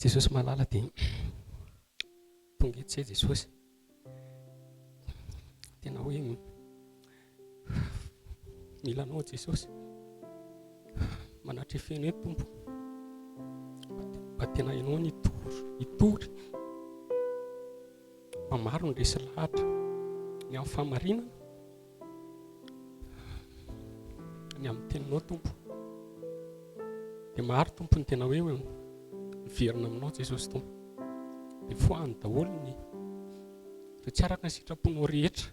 Jesosy malala dia tonga eto izay Jesosy. Tena hoe mila anao Jesosy. Manatrefeno eto Tompo. Mba tena ianao ny hitory, hitory. Mba maro ny resy lahatra ny amin'ny fahamarinana. Ny amin'ny teninao Tompo. Dia maro Tompo ny tena hoe miverina aminao Jesosy Tompo. Dia foahany daholo ny ireo tsy araka ny sitraponao rehetra.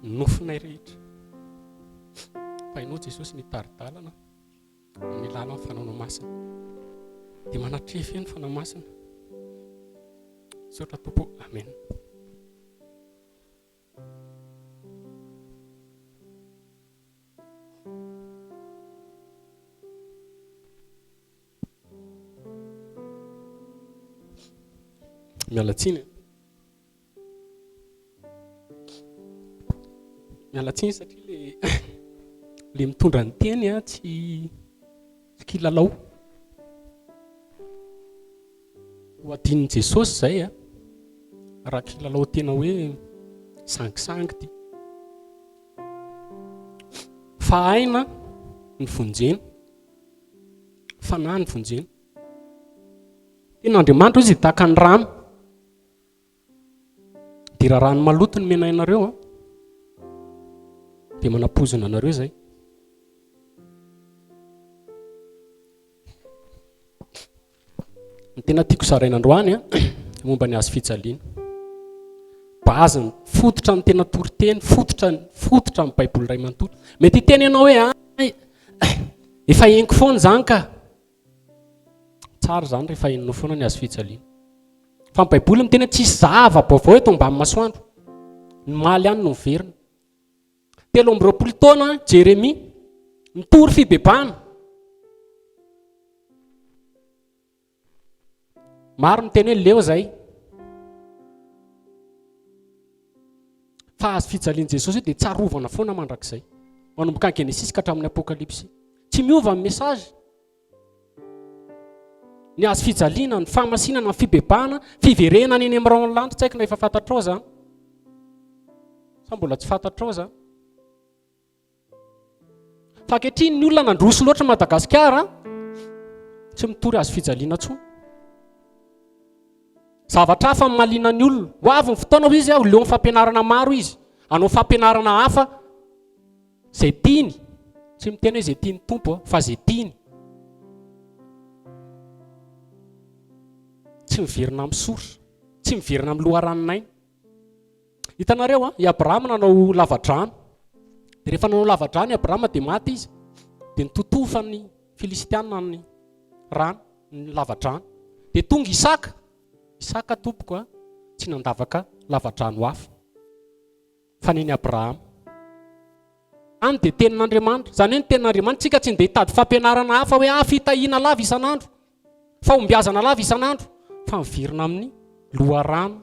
Ny nofinay rehetra. Fa ianao Jesosy nitari-dalana amin'ny lalan'ny fanaonao masina. Dia manatrefy ny fanahy masina. Misaotra Tompo. Amen. Miala tsiny. Miala tsiny satria le le mitondra ny teny a tsy tsy kilalao. Ho adinon'i Jesosy izay a, raha kilalao tena hoe sangisangy ity. Fa aina ny vonjena, fanahy ny vonjena. Tena Andriamanitra izy tahaka ny rano. Dia raha rano maloto ny menainareo a, dia manapozina anareo izay. Ny tena tiako zaraina androany a, momba ny hazo fijaliana. Base ny fototra ny tena toriteny, fototra fototra ny Baiboly iray manontolo. Mety hiteny ianao hoe ah, efa henoko foana izany ka. Tsara izany rehefa henonao foana ny hazo fijaliana. Fa ny Baiboly miteny hoe tsisy zava-baovao eto ambany masoandro. Ny maly ihany no miverina. 23 taona Jeremia nitory fibebahana. Maro miteny hoe leo zay. Fa hazo fijalian'i Jesosy io dia tsarovana foana mandrakizay. Manomboka any Genesisy ka hatramin'ny Apokalypsy. Tsy miova ny message. Ny hazo fijaliana, ny fahamasinana, ny fibebahana, fiverenana eny amin'ny rahon'ny lanitra, tsy haiko na efa fantatrao izany. Sa mbola tsy fantatrao izany. Fa ankehitriny ny olona nandroso loatra Madagasikara, tsy mitory hazo fijaliana intsony. Zavatra hafa ny mahaliana ny olona. Ho avy ny fotoana hoy izy, ho leon'ny fampianarana maro izy. Hanao fampianarana hafa. Izay tiany, tsy miteny hoe izay tian'ny Tompo fa izay tiany. Tsy miverina amin'ny source, tsy miverina amin'ny loharanon'aina. Hitanareo an, i Abrahama nanao lavadrano. Dia rehefa nanao lavadrano i Abrahama dia maty izy. Dia nitotofan'ny Filisitiana ny rano, ny lavadrano. Dia tonga Isaka. Isaka tompoko a, tsy nandavaka lavadrano hafa. Fa neny Abrahama. Any dia tenin'Andriamanitra. Izany hoe ny tenin'Andriamanitra, tsika tsy ndeha hitady fampianarana hafa hoe ah fitahiana lava isan'andro, fahombiazana lava isan'andro, fa miverina amin'ny loharano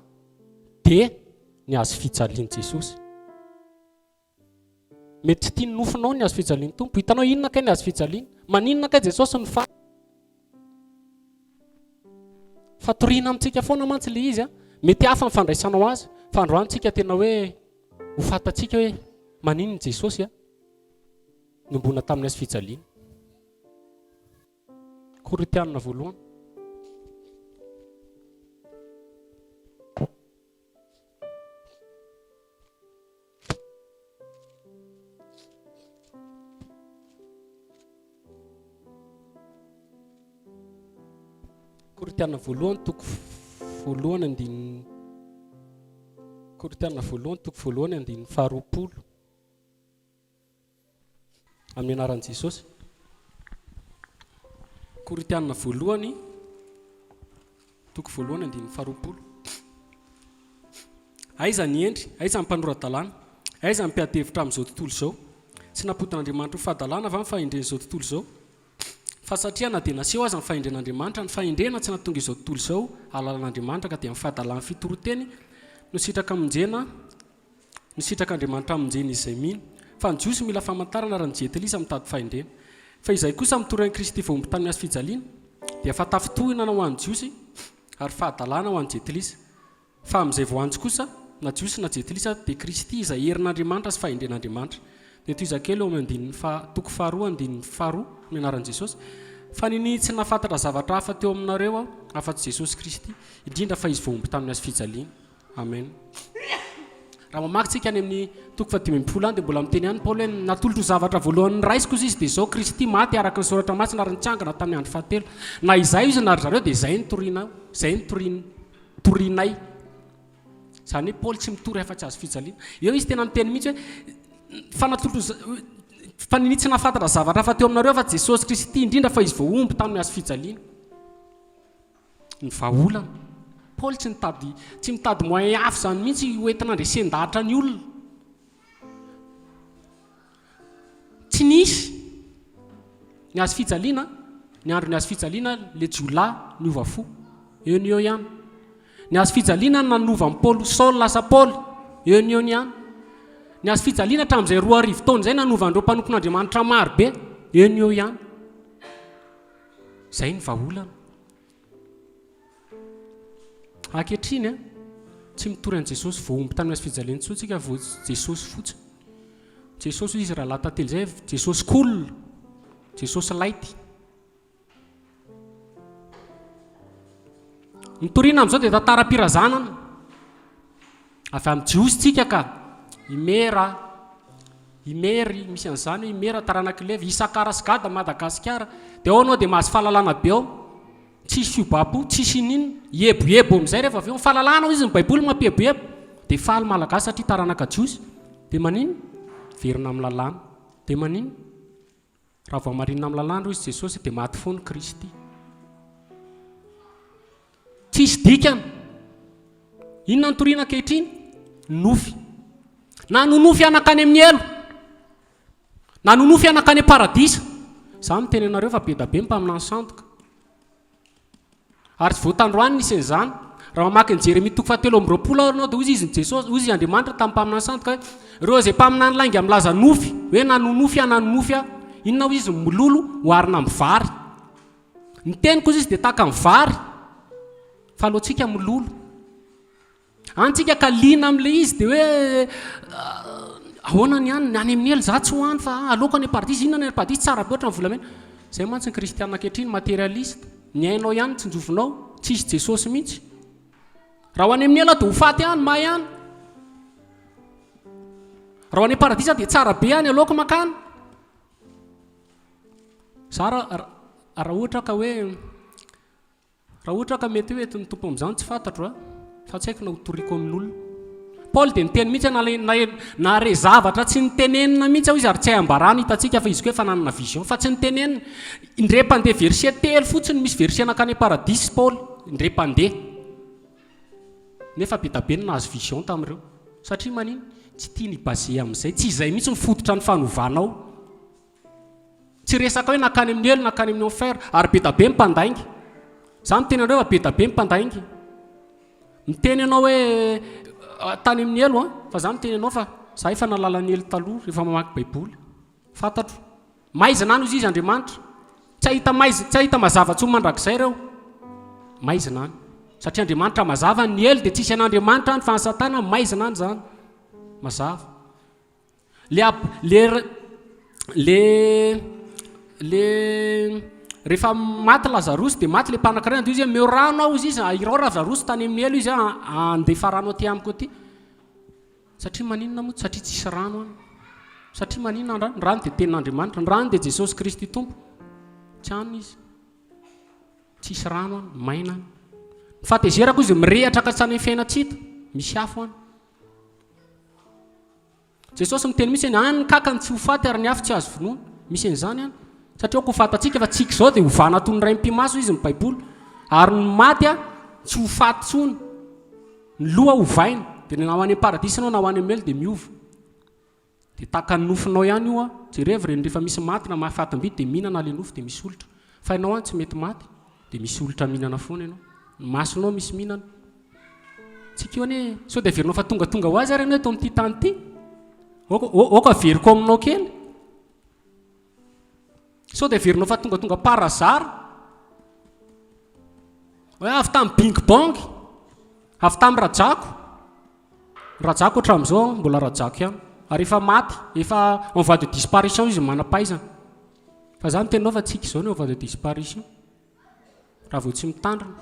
dia ny hazo fijalian'i Jesosy. Mety tsy tian'ny nofinao ny hazo fijalian'ny Tompo. Hitanao inona kay ny hazo fijaliana? Maninona kay Jesosy no faty? Fatoriana amintsika foana mantsy ilay izy a. Mety hafa ny fandraisanao azy, fa androany tsika tena hoe ho fantatsika hoe maninona Jesosy a niombona tamin'ny hazo fijaliana. Korintianina voalohany. Korintiana voalohany toko voalohany andininy Korintiana voalohany toko voalohany andininy faharoapolo amin'ny anaran'i Jesosy. Korintiana voalohany toko voalohany andininy faharoapolo. Aiza ny hendry? Aiza ny mpanora-dalàna? Aiza ny mpiady hevitra amin'izao tontolo izao? Tsy nampodin'Andriamanitra ho fahadalana va ny fahendren'izao tontolo izao? Fa satria na dia naseho aza ny fahendren'Andriamanitra, ny fahendrena tsy nahatonga izao tontolo izao hahalala an'Andriamanitra ka dia amin'ny fahadalan'ny fitoroan-teny no sitraka hamonjena no sitrak'Andriamanitra hamonjena izay mino. Fa ny Jiosy mila famantarana ary ny Jentilisa mitady fahendrena. Fa izahay kosa mitory an'i Kristy voahombo tamin'ny hazo fijaliana. Dia fahatafintohinana ho an'ny Jiosy ary fahadalana ho an'ny Jentilisa. Fa amin'izay voantso kosa, na Jiosy na Jentilisa, dia Kristy izay herin'Andriamanitra sy fahendren'Andriamanitra. Dia tohiza kely eo amin'ny andininy faha, toko faharoa andininy faharoa, amin'ny anaran'i Jesosy, Fa ninihy tsy nahafantatra zavatra hafa teo aminareo aho, afa-tsy Jesosy Kristy, indrindra fa Izy voahombo tamin'ny hazofijaliana. Amen. Raha mamaky tsika any amin'ny toko faha-15 any dia mbola miteny ihany Paoly hoe natolotro zavatra voalohany noraisiko izy dia izao Kristy maty araka ny soratra masina ary nitsangana tamin'ny andro fahatelo. Na izaho izy na ry zareo dia izay no toriana, izay no toriana, torinay. Izany hoe Paoly tsy mitory afa-tsy hazo fijaliana. Eo izy tena miteny mihitsy hoe fa natolotro fa nini tsy nahafantatra zavatra hafa teo aminareo afa Jesosy Kristy indrindra fa izy voahombo tamin'ny hazo fijaliana. Ny vahaolana. Paoly tsy nitady tsy mitady moyen hafa izany mihitsy hoentina handresen-dahatra ny olona. Tsy nisy ny hazo fijaliana, ny andron'ny hazo fijaliana le jiolahy niova fo. Eo ny eo ihany. Ny hazo fijaliana nanova an'i Paoly ho Saoly lasa Paoly. Eo ny eo ihany. Ny hazo fijaliana hatramin'izay 2000 taona izay nanova an'ireo mpanompon'Andriamanitra maro be. Eo ny eo ihany. Izay ny vahaolana. Ankehitriny a, tsy mitory an'i Jesosy voahombo tamin'ny hazo fijaliana intsony tsika vao Jesosy fotsiny. Jesosy hoy izy rahalahy tantely izay, Jesosy cool, Jesosy light. Ny toriana amin'izao dia tantaram-pirazanana. Avy amin'ny Jiosy tsika ka. I Mera, i Mery, misy an'izany hoe i Mera taranak'i Levy, Isakara sy Gada, Madagasikara. Dia ao ianao dia mahazo fahalalana be ao. Tsisy fiovam-po, tsisy ininona. Hieboebo amin'izay rehefa avy eo. Ny fahalalana hoy izy ny Baiboly mampieboebo. Dia faly Malagasy satria taranaka Jiosy. Dia maninona? Miverina amin'ny lalàna. Dia maninona? Raha voamarinina amin'ny lalàna hoy izy Jesosy dia maty foana Kristy. Tsisy dikany. Inona no toriana ankehitriny? Nofy. Na nonofy hanakany amin'ny helo. Na nonofy hanakany am-paradisa. Za miteny anareo fa be da be ny mpaminany sandoka. Ary tsy vao tandroany nisy an'izany. Raha mamaky an'i Jeremia toko fahatelo amby roapolo aho ianao dia hoy izy ny Jesosy, hoy izy Andriamanitra tamin'ny mpaminany sandoka hoe, ireo izay mpaminany lainga milaza nofy, hoe nanonofy aho, nanonofy aho. Inona hoy izy, mololo oharina amin'ny vary. Ny teniko hoy izy dia tahaka ny vary, fa aleontsika mololo. Any tsika ka liana amin'ilay izy dia hoe ahoana ny any, ny any amin'ny helo za tsy ho any fa aleoko any am-paradisa, inona ny any am-paradisa tsara be ohatran'ny volamena. Izay mantsy ny kristiana ankehitriny materialiste, ny ainao ihany tsinjovinao, tsisy Jesosy mihitsy. Raha ho any amin'ny helo aho dia ho faty any, may any. Raha ho any am-paradisa dia tsara be any, aleoko mankany. Za raha raha ohatra ka hoe Raha ohatra ka mety hoe entin'ny Tompo amin'izany tsy fantatro a, fa tsy haiko na ho toriko amin'olona. Paoly dia niteny mihitsy na na nahare zavatra tsy nitenenina mihitsy aho izy ary tsy hay ambarana hitantsika fa izy koa efa nanana vision fa tsy nitenenina. Indray mpandeha verset telo fotsiny misy verset nankany am-paradisa Paoly, indray mpandeha. Nefa be da be ny nahazo vision tamin'ireo. Satria manino? Tsy tiany hi-baser amin'izay. Tsy izay mihitsy no fototra ny fanovanao. Tsy resaka hoe nankany amin'ny helo, nankany amin'ny enfer, ary be da be ny mpandainga. Za miteny anareo fa be da be ny mpandainga. Miteny ianao hoe tany amin'ny helo an, fa za miteny anao fa za efa nahalala ny helo taloha rehefa mamaky baiboly. Fantatro. Maizina any hozy izy Andriamanitra. Tsy hahita maizina, tsy hahita mazava intsony mandrakizay ireo. Maizina any. Satria Andriamanitra mazava, ny helo dia tsisy an'Andriamanitra any fa ny satana maizina any izany. Mazava. Le ab le le le rehefa maty Lazarosy dia maty le mpanankarena dia hoy izy hoe omeo rano aho hozy izy, irao Lazarosy tany amin'ny helo izy handefa rano aty amiko aty. Satria maninona moa? Satria tsisy rano any. Satria maninona ny rano? Ny rano dia tenin'Andriamanitra, ny rano dia Jesosy Kristy Tompo. Tsy any izy. Tsisy rano any, maina any. Ny fahatezerako izy mirehatra ka tsy any amin'ny fiainan-tsy hita, misy afo any. Jesosy miteny mihitsy hoe any ny kakany tsy ho faty ary ny afo tsy azo vonoina. Misy an'izany any. Satria aoka ho fantatsika fa tsika izao dia hovana toy ny raim-pimaso izy ny Baiboly. Ary ny maty tsy ho faty intsony. Ny loha hovaina. Dia na ho any am-paradisa ianao na ho any amin'ny helo dia miova. Dia tahaka ny nofinao ihany io. Jerevo ireny rehefa misy maty na mahafatim-bidy dia mihinana ilay nofo dia misy olitra. Fa ianao any tsy mety maty dia misy olitra mihinana foana ianao. Ny masonao misy mihinana. Tsika io anie, sao dia averinao fa tongatonga ho azy ary ianao eto amin'ity tany ity? Aoka, aoka averiko aminao kely. Sao dia averinao fa tongatonga par hasard? Hoe avy tamin'ny bing bong, avy tamin'ny rajako. Rajako hatramin'izao mbola rajako ihany. Ary efa maty, efa en voie de disparition izy manam-pahaizana. Fa za miteny anao fa tsika izao no en voie de disparition. Raha vao tsy mitandrina.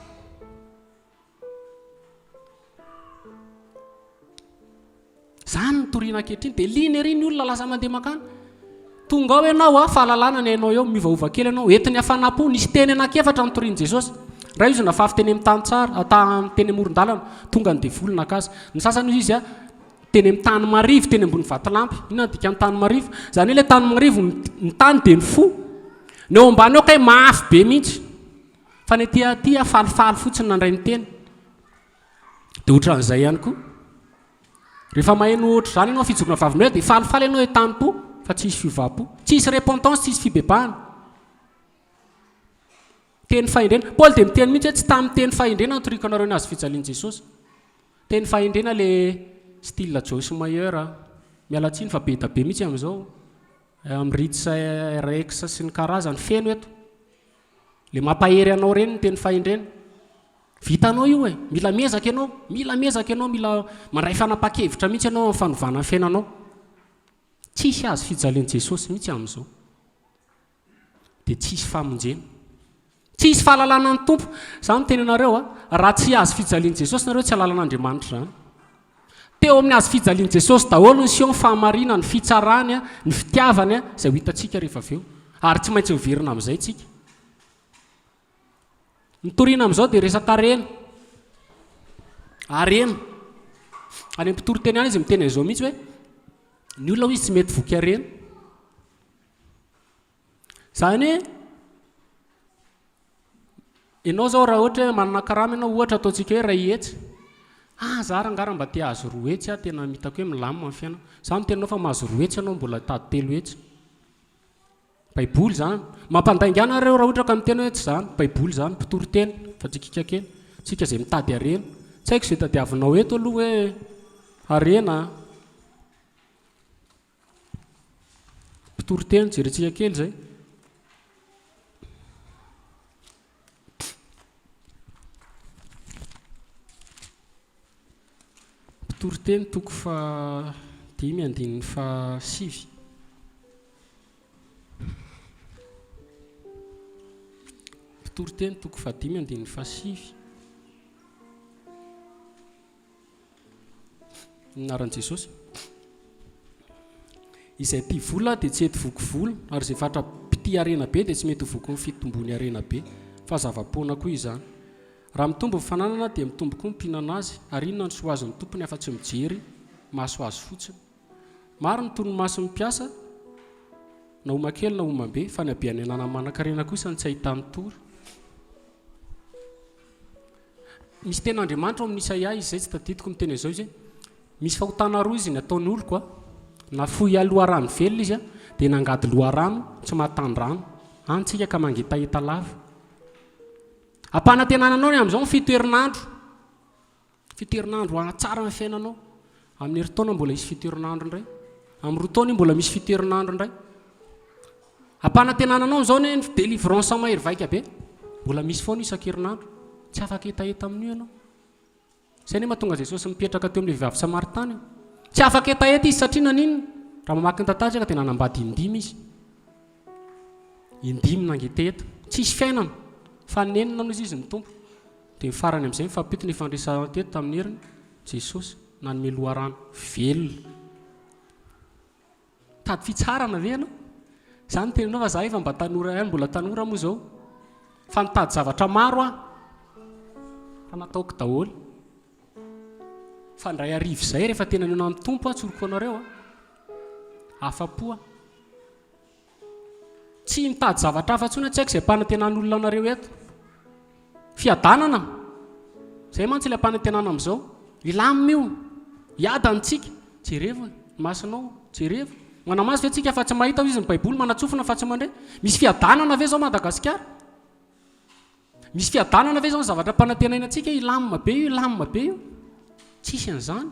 Zany ny toriana ankehitriny dia liana ery ny olona lasa mandeha mankany. Tonga ao ianao a, fahalalana ny hainao eo, miovaova kely ianao, entin'ny hafanam-po, nisy teny anankiefatra notorian'i Jesosy. Iray izy nafafy teny amin'ny tany tsara, teny amoron-dalana, tonga ny devoly naka azy. Ny sasany hoy izy a, teny amin'ny tany marivo, teny ambony vatolampy. Inona ny dikan'ny tany marivo? Izany hoe ilay tany marivo, ny tany dia ny fo. Ny eo ambany eo kay mafy be mihitsy. Fa ny aty aty a, falifaly fotsiny nandray ny teny. Dia ohatran'izay ihany koa. Rehefa maheno ohatr'izany ianao fijoroana vavolombelona dia falifaly ianao entanim-po fa tsy hisy fiovam-po. Tsy hisy repentance, tsy hisy fibebahana. Teny fahendrena. Paoly dia miteny mihitsy hoe tsy tamin'ny teny fahendrena nitoriako anareo ny hazo fijalian'i Jesosy. Teny fahendrena le style Joyce Meyer a. Miala tsiny fa be da be mihitsy amin'izao. Amin'ny Ritz RX sy ny karazany feno eto. Le mampahery anao ireny ny teny fahendrena. Vitanao io e! Mila miezaka ianao, mila miezaka ianao, mila mandray fanapahan-kevitra mihitsy ianao amin'ny fanovana ny fiainanao. Tsisy hazo fijalian'i Jesosy mihitsy amin'izao. Dia tsisy famonjena. Tsisy fahalalana ny Tompo. Za miteny anareo a, raha tsy hazo fijalian'i Jesosy nareo tsy hahalala an'Andriamanitra izany. Teo amin'ny hazo fijalian'i Jesosy daholo niseho ny fahamarinany, ny fitsarany, ny fitiavany izay ho hitantsika rehefa avy eo. Ary tsy maintsy miverina amin'izay tsika. Ny toriana amin'izao dia resaka harena. Harena. Any amin'ny mpitory teny any izy miteny an'izao mihitsy hoe ny olona hoy izy tsy mety voky harena. Izany hoe ianao izao raha ohatra hoe manana karama ianao ohatra ataontsika hoe 100. Ah za rangahy raha mba te hahazo 200 aho tena hitako hoe milamina ny fiainana. Za miteny anao fa mahazo 200 ianao mbola hitady 300. Baiboly izany. Mampandainga anareo raha ohatra ka miteny hoe tsy izany. Baiboly izany, mpitory teny, fa tsy kika kely. Tsika izay mitady harena. Tsy haiko izay tadiavinao eto aloha hoe harena a. Mpitory teny, jerentsika kely izay. Mpitoriteny toko fahadimy andininy fahasivy. Mpitoriteny toko fahadimy andininy fahasivy. Ny anaran'i Jesosy. Izay tia vola dia tsy hety voky vola, ary izay fatra mpitia harena be dia tsy mety ho voky ny fitombon'ny harena be, fa zava-poana koa izany. Raha mitombo ny fananana dia mitombo koa ny mpihinana azy, ary inona no soa azon'ny tompony afa-tsy mijery maso azy fotsiny? Maro ny torimason'ny mpiasa, na homan-kely na homam-be, fa ny habean'ny ananan'ny manan-karena kosa no tsy ahitany tory. Misy tenin'Andriamanitra ao amin'ny Isaia izy izay tsy tadidiko miteny an'izao izy hoe, misy fahotana roa izy nataon'ny oloko a, nafoy ahy loharano velona izy a, dia nangady loharano tsy mahatany rano, any tsika ka mangetaheta lava. Ampanantenana anao ny amin'izao ny fito herinandro. Fito herinandro hahatsara ny fiainanao. Amin'ny herintaona mbola hisy fito herinandro indray. Amin'ny roa taona io mbola misy fito herinandro indray. Ampanantenana anao amin'izao ny délivrance mahery vaika be. Mbola misy foana isan-kerinandro. Tsy afaka hetaheta amin'io ianao. Izay anie mahatonga Jesosy mipetraka teo amin'ilay vehivavy samaritana e. Tsy afaka hetaheta izy satria naninona? Raha mamaky ny tantara isika dia nanambady indimy izy. Indimy nangetaheta. Tsisy fiainana. Fa nenina noho izy ny Tompo. Dia ny farany amin'izay mifampito ny efa teto tamin'ny heriny Jesosy nanome loharano velona. Mitady fitsarana ve ianao? Za miteny anao fa za efa mba tanora ihany, mbola tanora moa izao. Fa nitady zavatra maro aho. Fa nataoko daholo. Fa indray hariva izay rehefa tena nihaona amin'ny Tompo aho, tsoriko anareo a. Afa-po aho. Tsy mitady zavatra hafa intsony aho, tsy haiko izay ampanantenan'olona anareo eto. Fiadanana. Izay mantsy ilay ampanantenana amin'izao. Hilamina io. Hiadana isika. Jerevo e, ny masonao, jerevo. Manamaso ve tsika fa tsy mahita hoy izy ny baiboly, manatsofina fa tsy mandre. Misy fiadanana ve izao Madagasikara? Misy fiadanana ve izao ny zavatra ampanantenaina antsika hilamina be io, hilamina be io? Tsisy an'izany.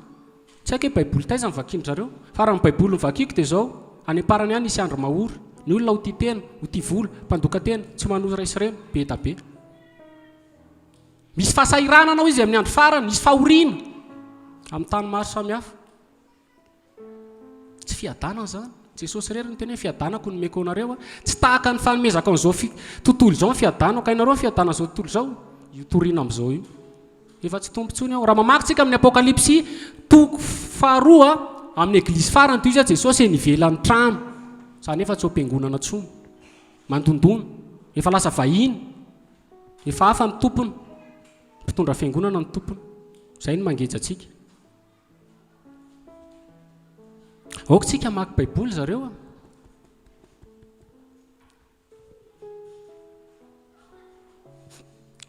Tsy haiko hoe baiboly taiza no vakian-dry zareo. Fa raha ny baiboly novakiko dia izao, any am-parany any hisy andro mahory. Ny olona ho tia tena, ho tia vola, mpandoka tena, tsy manoa ray sy reny, be da be. Misy fahasahiranana hoy izy amin'ny andro farany, misy fahoriana amin'ny tany maro samihafa. Tsy fiadanana izany. Jesosy irery niteny hoe fiadanako no omeko anareo. Tsy tahaka ny fanomezako an'izao tontolo izao ny fiadanako. Hainareo ny fiadanan'izao tontolo izao? Io toriana amin'izao io. Efa tsy tompo intsony aho. Raha mamaky tsika amin'ny Apokalypsy toko faharoa amin'ny eglizy farany toy izy Jesosy eny ivelan'ny trano. Izany efa tsy ao am-piangonana intsony. Mandondona. Efa lasa vahiny. Efa hafa ny tompony. Mpitondra fiangonana ny tompony. Izay no mangeja antsika. Aoka tsika hamaky Baiboly zareo a.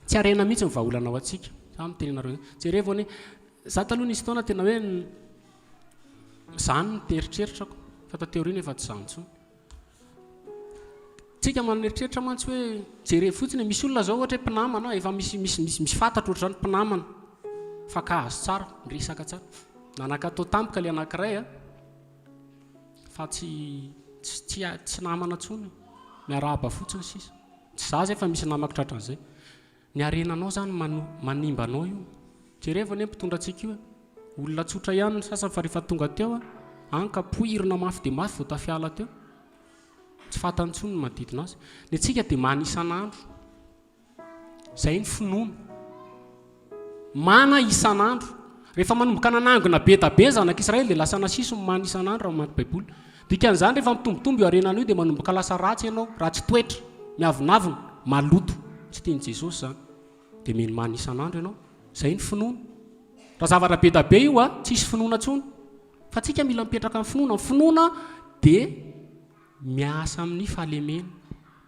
Tsy harena mihitsy ny vahaolana ho antsika. Za miteny anareo. Jerevo anie. Za taloha nisy fotoana tena hoe zany ny eritreritrako fa taty aoriana efa tsy zany intsony. Tsika manana eritreritra mantsy hoe jerevo fotsiny e, misy olona zao ohatra hoe mpinamana efa misy misy misy misy fantatro ohatr'izany mpinamana, mifankahazo tsara, miresaka tsara. Nanakatao tampoka ilay anankiray a, fa tsy tsy tsy tsy namana intsony, miarahaba fotsiny sisa. Tsy za zay fa misy namako tratran'izay. Ny harenanao zany mano manimba anao io. Jerevo anie mpitondra antsika io e. Olona tsotra ihany ny sasany fa rehefa tonga teo a, any ka poirina mafy dia mafy vao tafiala teo. Tsy fantany intsony ny manodidina azy. Ny antsika dia mana isan'andro. Izay ny finoana. Mana isan'andro. Rehefa manomboka nanangona be da be zanak'Israely dia lasa nasiso ny mana isan'andro raha mamaky Baiboly. Dikan'izany rehefa mitombotombo io harenana io dia manomboka lasa ratsy ianao, ratsy toetra, miavonavona, maloto. Tsy tian'i Jesosy izany. Dia mino mana isan'andro ianao. Izay ny finoana. Raha zavatra be da be io a, tsisy finoana intsony. Fa tsika mila mipetraka amin'ny finoana. Ny finoana dia miasa amin'ny fahalemena.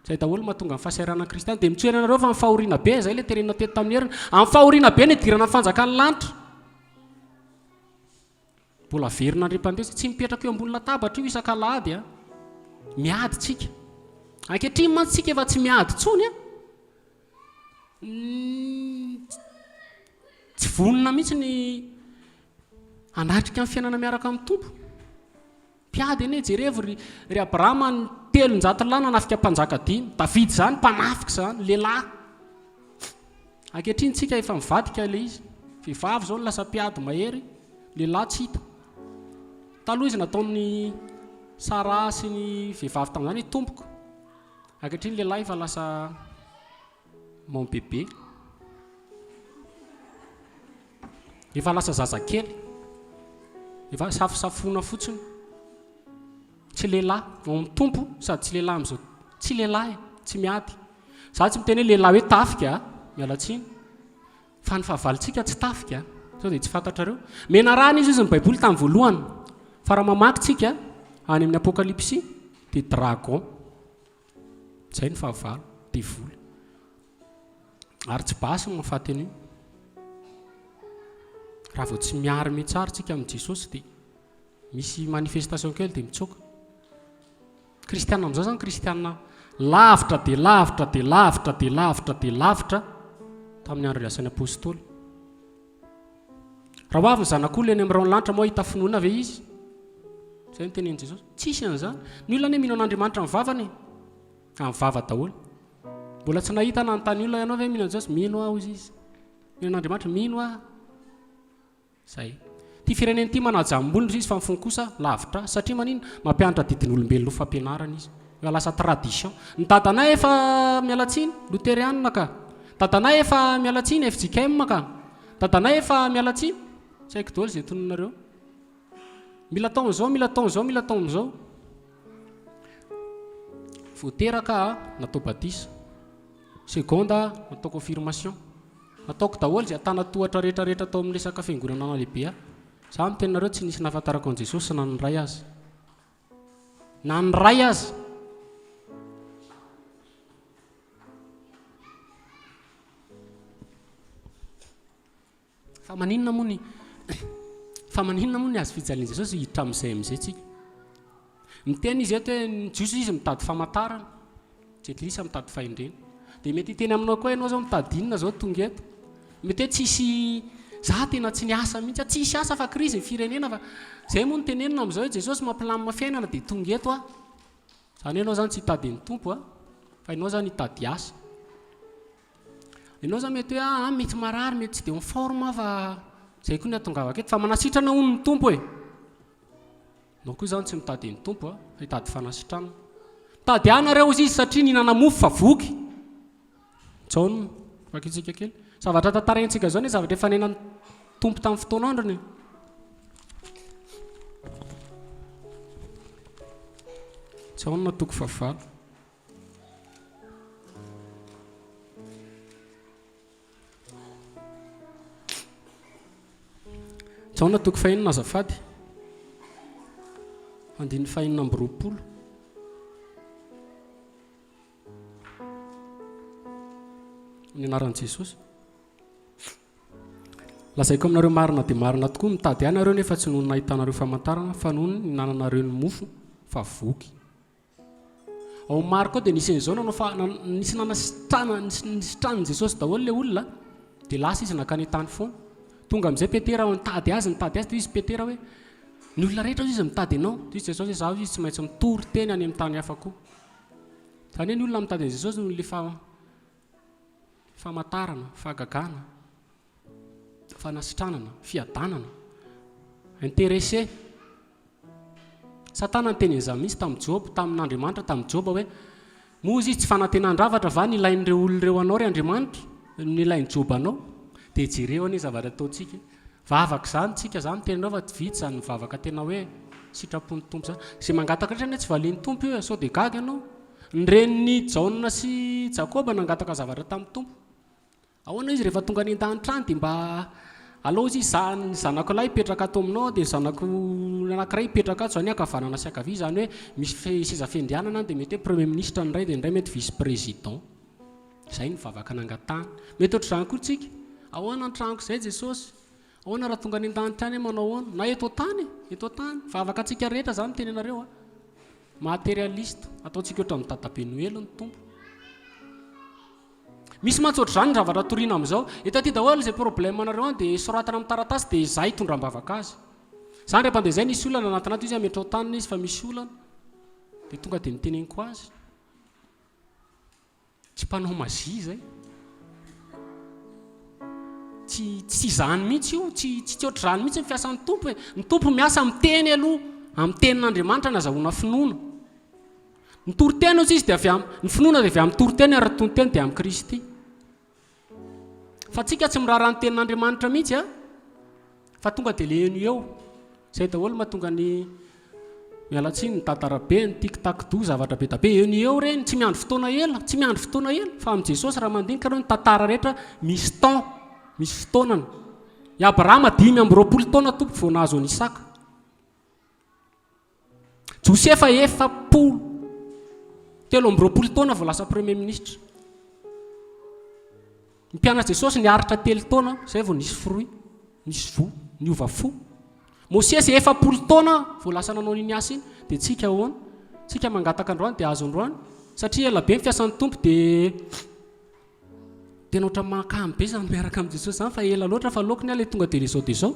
Izay daholo mahatonga ny fahasahiranan'ny kristiana. Dia mitsoera anareo fa amin'ny fahoriana be, izay ilay tenenina teto tamin'ny heriny. Amin'ny fahoriana be no idirana amin'ny fanjakan'ny lanitra. Mbola averina andriam-pandresy. Tsy mipetraka eo ambony latabatra io isak'alahady a. Miady tsika. Ankehitriny mantsy tsika efa tsy miady intsony a. Tsy vonona mihitsy ny hanatrika ny fiainana miaraka amin'ny Tompo. Mpiady anie, jerevo ry, ry Abrahama ny 300 lahy nanafika mpanjaka dimy. Davidy izany mpanafika izany, lehilahy. Ankehitriny tsika efa mivadika ilay izy. Vehivavy izao no lasa mpiady mahery, lehilahy tsy hita. Taloha izy nataon'ny Saraha sy ny vehivavy tamin'izany hoe tompoko. Ankehitriny lehilahy efa lasa mon bébé. Efa lasa zazakely. Efa safosafoana fotsiny. Tsy lehilahy ao amin'ny Tompo sady tsy lehilahy amin'izao. Tsy lehilahy, tsy miady. Za tsy miteny hoe lehilahy hoe tafika, miala tsiny. Fa ny fahavalontsika tsy tafika. Sao dia tsy fantatrareo. Menarana izy izy ny Baiboly tamin'ny voalohany. Fa raha mamaky tsika any amin'ny Apokalypsy dia dragon. Izay ny fahavalo, devoly. Ary tsy basy no mahafaty an'io. Raha vao tsy miarme tsara tsika amin'i Jesosy dia misy manifestation kely dia mitsoaka. Kristiana amin'izao zany kristiana lavitra dia lavitra dia lavitra dia lavitra dia lavitra tamin'ny andro niasan'ny apostoly. Raha ho avy ny zanak'olona eny amin'ny rahon'ny lanitra moa hahita finoana ve izy? Izay no tenenin'i Jesosy. Tsisy an'izany. Ny olona anie mino an'Andriamanitra amin'ny vavany e. Amin'ny vava daholo. Mbola tsy nahita nanontany olona ianao ve mino an'i Jesosy? Mino aho hozy izy. Mino an'Andriamanitra? Mino aho. Zay. Ity firenena ity manaja ambolony izy fa ny fony kosa lavitra ahy. Satria maninona? Mampianatra didin'olombelona ho fampianarana izy. Efa lasa tradition. Ny dadanay efa, miala tsiny, loterianina ka. Dadanay efa, miala tsiny, fjkm ka. Dadanay efa, miala tsiny. Tsy haiko daholo izay tononareo. Mila atao an'izao, mila atao an'izao, mila atao an'izao. Vao teraka aho, natao batisa. Seconde aho, natao confirmation. Nataoko daholo izay antanatohatra rehetra rehetra tao amin'ny resaka fiangonana nahalehibe ahy. Za miteny nareo tsy nisy nahafantarako an'i Jesosy na ny Ray aza. Na ny Ray aza. Fa maninona moa ny Fa maninona moa ny hazo fijalian'i Jesosy hiditra amin'izay amin'izay tsika? Miteny izy eto hoe ny Jiosy izy mitady famantarana, Jentilisa mitady fahendrena. Dia mety hiteny aminao koa ianao zao mitady inona zao tonga eto? Mety hoe tsisy za tena tsy niasa mihitsy, tsisy asa fa krizy ny firenena fa zay moa no tenenina amin'izao hoe Jesosy mampilamina fiainana dia tonga eto aho. Zany hoe ianao zany tsy hitady ny Tompo a, fa ianao zany hitady asa. Ianao izany mety hoe ah, mety marary, mety tsy dia en forme aho fa izay koa ny ahatongavako eto. Fa manasitrana hono ny Tompo e. Ianao koa izany tsy mitady ny Tompo a, fa hitady fanasitranana. Mitady ahy nareo hozy izy satria nihinana mofo fa voky. Jaona, vakintsika kely. Zavatra tantaraintsika izao ny zavatra efa niainan'ny Tompo tamin'ny fotoan'androny. Jaona toko fahavalo. Jaona toko fahenina azafady. Andininy fahenina amby 20. Ny anaran'i Jesosy. Lazaiko aminareo marina dia marina tokoa, mitady ahy nareo nefa tsy noho ny nahitanareo famantarana fa noho ny ninananareo ny mofo fa voky. Ao amin'ny Marka ao dia nisy an'izao nanao fa nisy nanasitrana nisitranin'i Jesosy daholo ilay olona dia lasa izy nankany an-tany foana. Tonga amin'izay Petera nitady azy nitady azy dia izy Petera hoe ny olona rehetra izy mitady anao. Dia izy Jesosy hoe zaho izy tsy maintsy mitory teny any amin'ny tany hafa koa. Izany hoe ny olona mitady an'i Jesosy noho ilay famantarana, fahagagana, fanasitranana, fiadanana. Intéressé. Satana niteny an'izany mihitsy tamin'i Joba, tamin'Andriamanitra tamin'i Joba hoe, moa izy tsy fanantenan-dravatra va ny ilain'ireo olona ireo anao ry Andriamanitra, ny ilain'i Joba anao? Dia jereo anie zavatra ataontsika. Vavaka izany tsika, za miteny anao fa tsy vitsy izany mivavaka tena hoe sitrapon'ny Tompo izany. Izay mangataka rehetra anie tsy valian'ny Tompo io e, sao dia gaga ianao. Ny renin'i Jaona sy Jakoba nangataka zavatra tamin'ny Tompo. Ahoana izy rehefa tonga any an-danitra any dia mba alao izy za ny zanako lahy hipetraka ato aminao dia ny zanako anankiray hipetraka ato, izany hoe ankavanana sy ankavia, izany hoe misy seza fiandrianana any dia mety hoe premier ministre ny iray dia ny iray mety vice président. Izay ny vavaka nangatahana. Mety ohatr'izany koa tsika. Ahoana ny tranoko izay Jesosy? Ahoana raha tonga any an-danitra any aho manao ahoana? Na eto an-tany e, eto an-tany. Vavaka antsika rehetra izany miteny anareo a. Materialiste. Ataontsika ohatran'ny dadabe Noely ny Tompo. Misy mantsy ohatr'izany ny zavatra toriana amin'izao. Eto aty daholo izay problème anareo any dia soratana amin'ny taratasy dia izaho hitondra am-bavaka azy. Izany rehefa andeha izay nisy olana anatin'ato izy ametrao tanana izy fa misy olana. Dia tonga dia niteneniko azy. Tsy mpanao magie izay. Tsy tsy izany mihitsy io, tsy tsy ohatr'izany mihitsy ny fiasan'ny Tompo e. Ny Tompo miasa amin'ny teny aloha, amin'ny tenin'Andriamanitra no azahoana finoana. Ny toriteny hozy izy dia avy amin'ny, ny finoana dia avy amin'ny toriteny ary ny toriteny dia amin'i Kristy. Fa tsika tsy miraharaha ny tenin'Andriamanitra mihitsy a, fa tonga dia le eno eo. Zay daholo mahatonga ny miala tsiny ny dadarabe, ny tic tac do, zavatra be da be eno eo ireny, tsy miandry fotoana ela, tsy miandry fotoana ela fa amin'i Jesosy raha mandinika nareo ny tantara rehetra misy temps, misy fotoanany. I Abrahama 25 taona tompoko vao nahazo an'i Isaka. Josefa 40, 23 taona vao lasa premier ministre. Ny mpianatr'i Jesosy niaritra telo taona izay vao nisy fruit, nisy voa, niova fo. Mosesy 40 taona vao lasa nanao an'iny asa iny. Dia tsika ahoana? Tsika mangataka androany dia azo androany. Satria ela be ny fiasan'ny Tompo dia tena ohatran'ny mahakamo be izany miaraka amin'i Jesosy izany fa ela loatra fa aleoko ny ahy ilay tonga dia izao dia izao.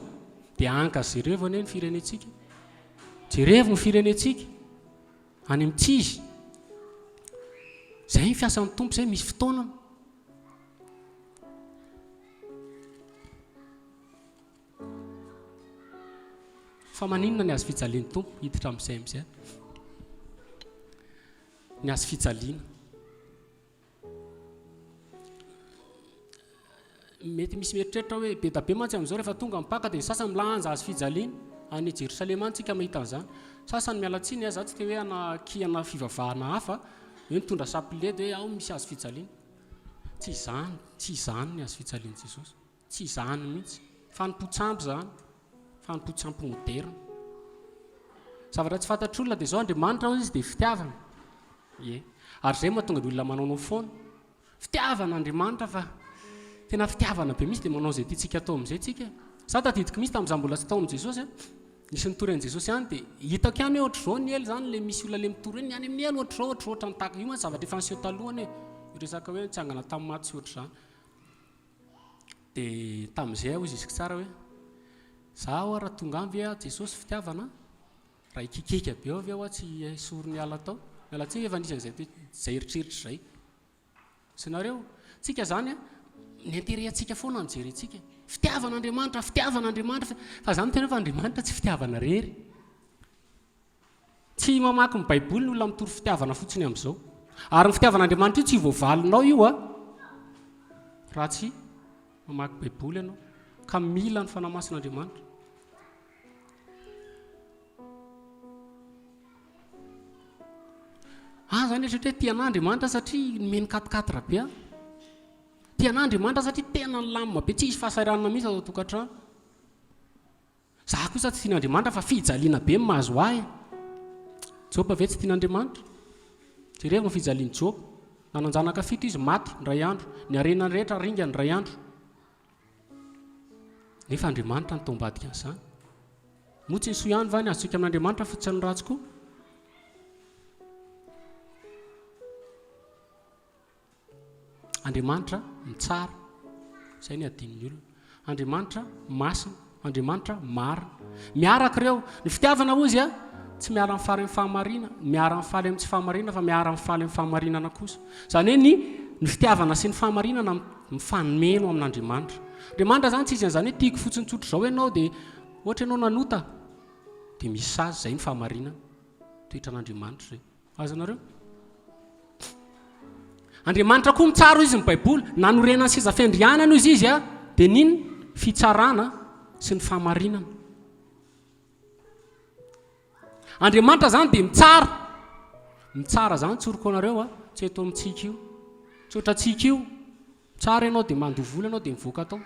Dia ankazerevo anie ny firenentsika. Jerevo ny firenentsika any amin'ny tsy izy. Izay ny fiasan'ny Tompo izay misy fotoana. Fa maninona ny hazo fijalian'ny Tompo? Hiditra amin'izay amin'izay. Ny hazo fijaliana. Mety misy mieritreritra hoe be da be mantsy amin'izao rehefa tonga ny Paka dia ny sasany milanja hazo fijaliana. Any Jerosalema any tsika mahita an'izany. Sasany miala tsiny, za tsy te hoe hanakiana fivavahana hafa, hoe mitondra chapelet dia hoe ao misy hazo fijaliana. Tsy izany, tsy izany ny hazo fijalian'i Jesosy. Tsy izany mihitsy. Fanompoan-tsampy izany. Fanompoan-tsampy moderina. Zavatra tsy fantatr'olona dia izao, Andriamanitra hozy izy dia fitiavana. Ie. Ary izay no mahatonga ny olona manaonao foana. Fitiavana Andriamanitra fa tena fitiavana be mihitsy dia manao izay tiantsika atao amin'izay tsika. Za tadidiko mihitsy tamin'izaho mbola tsy tao amin'i Jesosy a. Nisy nitory an'i Jesosy ihany dia hitako ihany hoe ohatr'izao ny helo izany ilay misy olona ilay mitory hoe ny any amin'ny helo ohatr'izao ohatr'izao ohatran'ny tahaka io mantsy zavatra efa niseho taloha anie. Io resaka hoe nitsangana tamin'ny maty sy ohatr'izany. Dia tamin'izay aho hoy izy tsara hoe za ho'a raha tonga any ve aho Jesosy fitiavana Raha hikikika be ao ve aho tsy esoriny hiala tao? Miala tsiny efa nisy an'izay toe izay eritreritra izay. Sy nareo? Tsika zany a, Ny intérêt antsika foana no jerentsika. Fitiavana Andriamanitra, fitiavana Andriamanitra, fa za miteny hoe fa Andriamanitra tsy fitiavana rery. Tsy mamaky ny baiboly ny olona mitory fitiavana fotsiny amin'izao. Ary ny fitiavan'Andriamanitra io tsy voavalinao io a, raha tsy mamaky baiboly ianao. Ka mila ny Fanahy Masin'Andriamanitra. Aho zany eritreritra hoe tia anah Andriamanitra satria nomeny quatre quatre be aho. Tia anah Andriamanitra satria tena nilamina be, tsisy fahasahiranana mihitsy ato an-tokantrano. Za kosa tsy tian'Andriamanitra fa fijaliana be no mahazo ahy. Joba ve tsy tian'Andriamanitra? Jerevo ny fijalian'i Joba. Nanan-janaka fito izy, maty indray andro. Ny harenany rehetra ringany indray andro. Nefa Andriamanitra no tao ambadika an'izany. Moa tsy ny soa ihany va ny azontsika amin'Andriamanitra fa tsy ny ratsy koa? Andriamanitra mitsara. Izay ny adin'ny olona. Andriamanitra masina. Andriamanitra marina. Miaraka ireo. Ny fitiavana hozy a, tsy miara-mifaly amin'ny fahamarina, miara-mifaly amin'ny tsy fahamarinana fa miara-mifaly amin'ny fahamarinana kosa. Izany hoe ny ny fitiavana sy ny fahamarinana mifameno amin'Andriamanitra. Andriamanitra izany tsy izy an'izany hoe tiako fotsiny tsotra izao ianao dia ohatra ianao nanota dia misy sazy, izay ny fahamarinana. Toetran'Andriamanitra izay. Azonareo? Andriamanitra koa mitsara hoy izy ny Baiboly, nanorenany seza fiandrianana hoy izy a, dia n'inona? Fitsarana sy ny fahamarinana. Andriamanitra zany dia mitsara. Mitsara zany tsoriko anareo a, tsy eto amintsika io. Tsy ohatrantsika io. Mitsara ianao dia mandoa vola ianao dia mivoaka tao.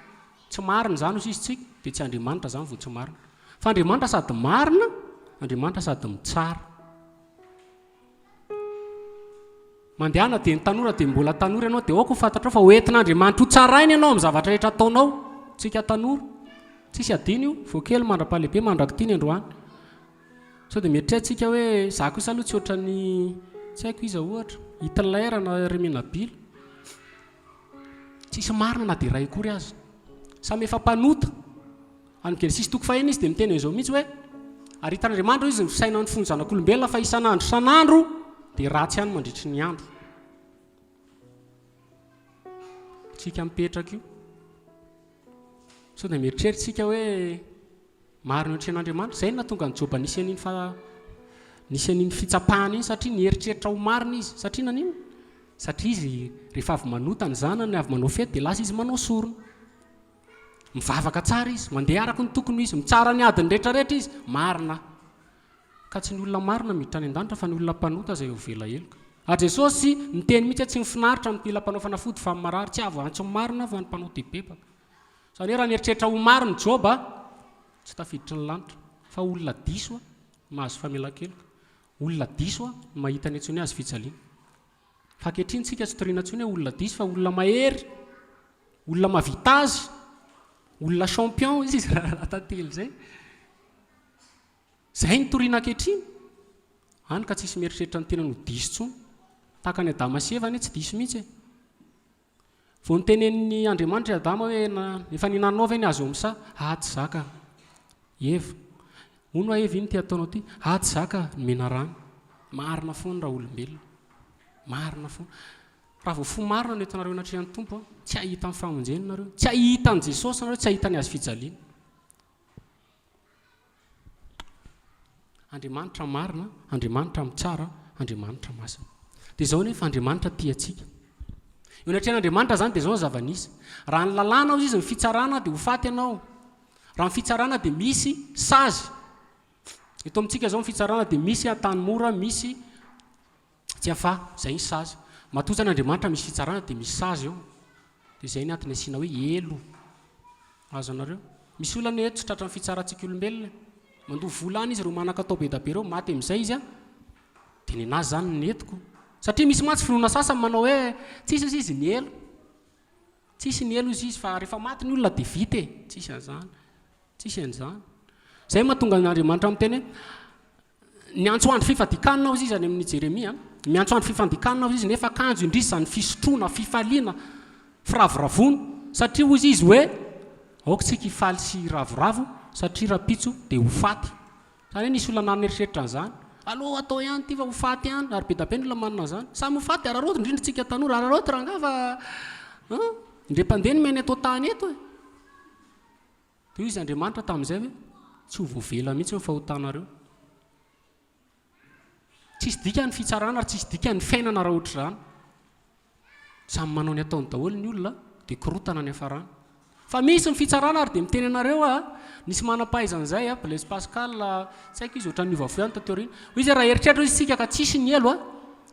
Tsy marina izany hoy izy tsika, dia tsy Andriamanitra zany vao tsy marina. Fa Andriamanitra sady marina, Andriamanitra sady mitsara. Mandehana dia ny tanora dia mbola tanora ianao dia aoka ho fantatrao fa hoentin'Andriamanitra ho tsaraina ianao amin'ny zavatra rehetra ataonao. Tsika tanora, tsisy adino io, vao kely mandra-pahalehibe mandrak'ity ny androany. Sao dia mieritreritra tsika hoe za kosa aloha tsy ohatran'ny tsy haiko iza ohatra, Hitler na Remenabila. Tsisy marina na dia iray akory aza. Samy efa mpanota. Any Genesisy toko fahenina izy dia miteny an'izao mihitsy hoe, Ary hitan'Andriamanitra hoy izy ny fisainan'ny fon'ny zanak'olombelona fa isan'andro isan'andro dia ratsy ihany mandritry ny andro. Tsika mipetraka io. Sao dia mieritreritra tsika hoe marina eo an-tren'Andriamanitra. Izay no nahatonga an'i Joba nisy an'iny fa nisy an'iny fitsapahana iny satria nieritreritra ho marina izy. Satria naninona? Satria izy rehefa avy manota ny zanany, avy manao fety dia lasa izy manao sorona. Mivavaka tsara izy, mandeha araka ny tokony ho izy, mitsara ny adiny rehetra rehetra izy, marina. Ka tsy ny olona marina miditra any an-danitra fa ny olona mpanota izay hovela heloka. Ary Jesosy niteny mihitsy hoe tsy ny finaritra no mila mpanao fanafody fa ny marary, tsy avy antso ny marina fa ny mpanota hibebaka. Izany hoe raha nieritreritra ho marina i Joba, tsy tafiditry ny lanitra. Fa olona diso no mahazo famelan-keloka. Olona diso no mahita ny antsoiny hazo fijaliana. Fa ankehitriny tsika tsy toriana intsony hoe olona diso fa olona mahery, olona mahavita azy, olona champion hoy izy raha tantely izay. Izay no toriana ankehitriny. Hany ka tsisy mieritreritra ny tenany ho diso intsony. Tahaka an'i Adama sy Eva anie tsy diso mihitsy e. Vao notenenin'i Andriamanitra i Adama hoe efa nihinanao ve ny hazo eo amin'ny saha? Ah tsy za ka. Eva. Hono hoa Eva ino ity ataonao ity? Ah tsy za ka, ny menarana. Marina foana raha olombelona. Marina foana. Raha vao fo marina no entinareo anatrehan'ny Tompo, tsy hahita ny famonjena nareo, tsy hahita an'i Jesosy nareo, tsy hahita ny hazo fijaliana. Andriamanitra marina, Andriamanitra mitsara, Andriamanitra masina. Dia izao anefa Andriamanitra tia antsika. Eo anatrehan'Andriamanitra izany dia izao ny zava-nisy. Raha ny lalàna hozy izy ny fitsarana dia ho faty ianao. Raha ny fitsarana dia misy sazy. Eto amintsika izao ny fitsarana dia misy Antanimora, misy Tsiafahy, izay ny sazy. Matoa izany Andriamanitra misy fitsarana dia misy sazy eo. Dia izay ny antony asiana hoe helo. Azonareo? Misy olona anie eto tsy tratran'ny fitsarantsika olombelona e. Mandoa vola any izy ireo manan-katao be da be ireo, maty amin'izay izy an. Dia nenazy izany no nentiko. Satria misy mantsy finoana sasany manao hoe tsisy ozy izy ny helo. Tsisy ny helo ozy izy fa rehefa maty ny olona dia vita e. Tsisy an'izany. Tsisy an'izany. Izay mahatonga an'Andriamanitra miteny hoe Niantso andro fifadikanina hozy izy any amin'i Jeremia. Miantso andro fifandikanina hozy izy nefa kanjo indrisy izany fisotroana, fifaliana, firavoravoana. Satria hozy izy hoe, aoka isika hifaly sy hiravoravo satria rahampitso dia ho faty. Izany hoe nisy olona nanana eritreritra an'izany. Aleo atao ihany ity fa ho faty ihany. Ary be dia be ny olona manana an'izany. Samy ho faty, araraoty indrindra isika tanora, araraoty rangahy fa an! Indray mpandeha no miaina eto an-tany eto e. Dia hoy izy Andriamanitra tamin'izay hoe, Tsy ho voavela mihitsy ny fahotanareo. Tsisy dikany ny fitsarana ary tsisy dikany ny fiainana raha ohatr'izany. Samy manao ny ataony daholo ny olona dia korotana ny hafarana. Fa misy ny fitsarana ary dia miteny anareo aho, nisy manam-pahaizana izay, Blaise Pascal, tsy haiko izy ohatran'ny niova fo ihany taty aoriana. Hoy izy raha eritreritra hoy isika ka tsisy ny helo,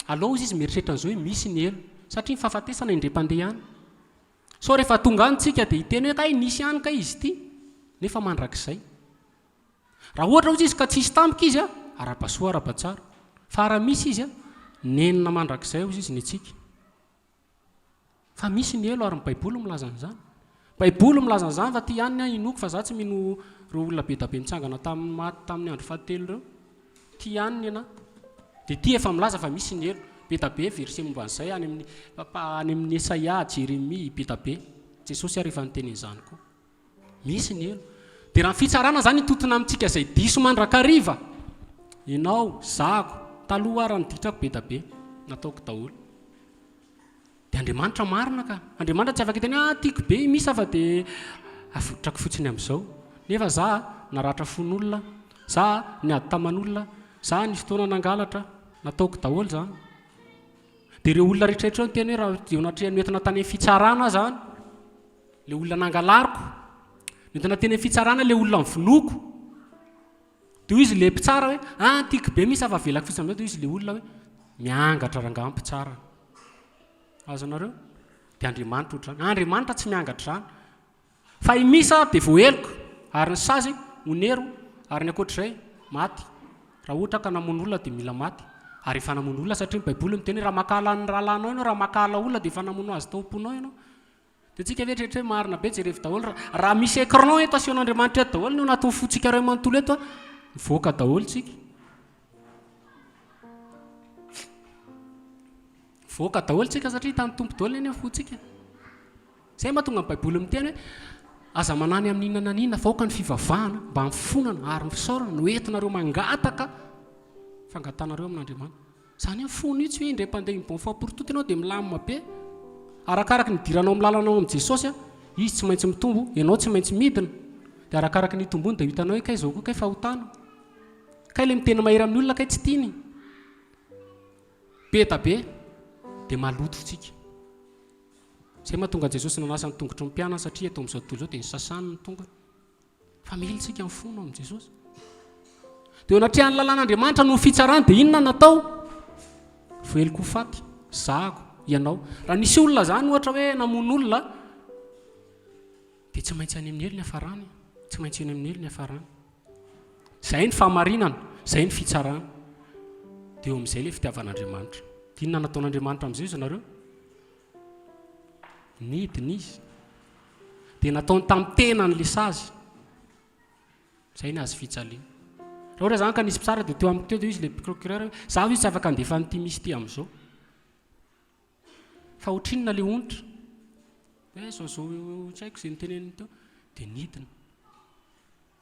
aleo hoy izy mieritreritra an'izao hoe misy ny helo. Satria ny fahafatesana indray mpandeha ihany. Sao rehefa tonga any tsika dia hiteny hoe kay nisy ihany kay izy ity, nefa mandrakizay. Raha ohatra hozy izy ka tsisy tampoka izy a, arahaba soa arahaba tsara. Fa raha misy izy a, nenina mandrakizay hozy izy ny antsika. Fa misy ny helo ary ny baiboly milaza an'izany. Baiboly milaza an'izany fa ty ihany ny ahy inoako fa za tsy mino ireo olona be da be nitsangana tamin'ny maty tamin'ny andro fahatelo ireo. Ty ihany ny anahy. Dia ty efa milaza fa misy ny helo. Be da be verset momba an'izay any amin'ny any amin'ny Esaia, Jeremia, be da be. Jesosy ary efa niteny an'izany koa. Misy ny helo. Dia raha ny fitsarana izany hitontona amintsika izay diso mandrakariva, ianao, zahako, taloha aho raha ny ditrako be da be, nataoko daholo. Dia Andriamanitra marina ka. Andriamanitra tsy afaka hiteny hoe ah tiako be i Misa fa dia avotrako fotsiny amin'izao. Nefa za naratra fon'olona, za niady taman'olona, za nisy fotoana nangalatra, nataoko daholo izany. Dia ireo olona rehetra rehetra ireo niteny hoe raha eo anatrehan'ny hoentina tany amin'ny fitsarana aho izany, ilay olona nangalariko, nentina teny amin'ny fitsarana ilay olona novonoiko. Dia hoy izy ilay mpitsara hoe, ah tiako be mihitsy fa avelako fotsiny amin'izao. Dia hoy izy ilay olona hoe, miangatra rangahy mpitsara. Azonareo? Dia Andriamanitra ohatr'izany. Andriamanitra tsy miangatra izany. Fa i Misa dia voaheloka, ary ny sazy, onero, ary ny ankoatr'izay, maty. Raha ohatra ka namono olona dia mila maty. Ary efa namono olona satria ny Baiboly miteny hoe raha mankahala ny rahalahinao ianao, raha mankahala olona dia efa namono azy tao am-ponao ianao. Dia tsika ve eritreritra hoe marina be jerevo daholo raha raha misy écran eto asehon'Andriamanitra eto daholo ny ao anatin'ny fontsika iray manontolo eto a, mivoaka daholo tsika. Mivoaka daholo tsika satria hitan'ny Tompo daholo anie ny fontsika. Izay mahatonga ny Baiboly miteny hoe aza manany amin'inona na inona fa aoka ny fivavahana mba amin'ny fonana ary ny fisaorana no entinareo mangataka fangatanareo amin'Andriamanitra. Izany hoe fony io tsy hoe indray mpandeha une bonne fois pour toutes ianao dia milamina be. Arakaraky ny idiranao amin'ny lalana ao amin'i Jesosy, Izy tsy maintsy mitombo, ianao tsy maintsy midina. Dia arakaraky ny itombony dia ho hitanao hoe kay izao koa kay fahotana. Kay ilay miteny mahery amin'ny olona kay tsy tiany. Be da be dia maloto tsika. Izay mahatonga an'i Jesosy nanasa ny tongotry ny mpianany satria eto amin'izao tontolo izao dia nisasany ny tongony. Fa mila isika ny fona amin'i Jesosy. Dia eo anatrehan'ny lalàn'Andriamanitra noho ny fitsarany dia inona natao? Voeloko ho faty, zahako, ianao. Raha nisy olona izany ohatra hoe namono olona dia tsy maintsy any amin'ny helo ny hafarany. Tsy maintsy eny amin'ny helo ny hafarany. Izay ny fahamarinana, izay ny fitsarana. Dia eo amin'izay ilay fitiavan'Andriamanitra. Dia inona nataon'Andriamanitra amin'izay izy nareo? Nidina izy. Dia nataony tamin'ny tenany ilay sazy. Izay ny hazo fijaliana. Raha ohatra izany ka nisy mpitsara dia teo amiko teo dia hoy izy ilay procureur hoe za hoy izy tsy afaka handefa an'ity misy ity amin'izao. Fa ohatrinona ilay onitra? Hoe zao zao tsy haiko izay noteneniny teo. Dia nidina.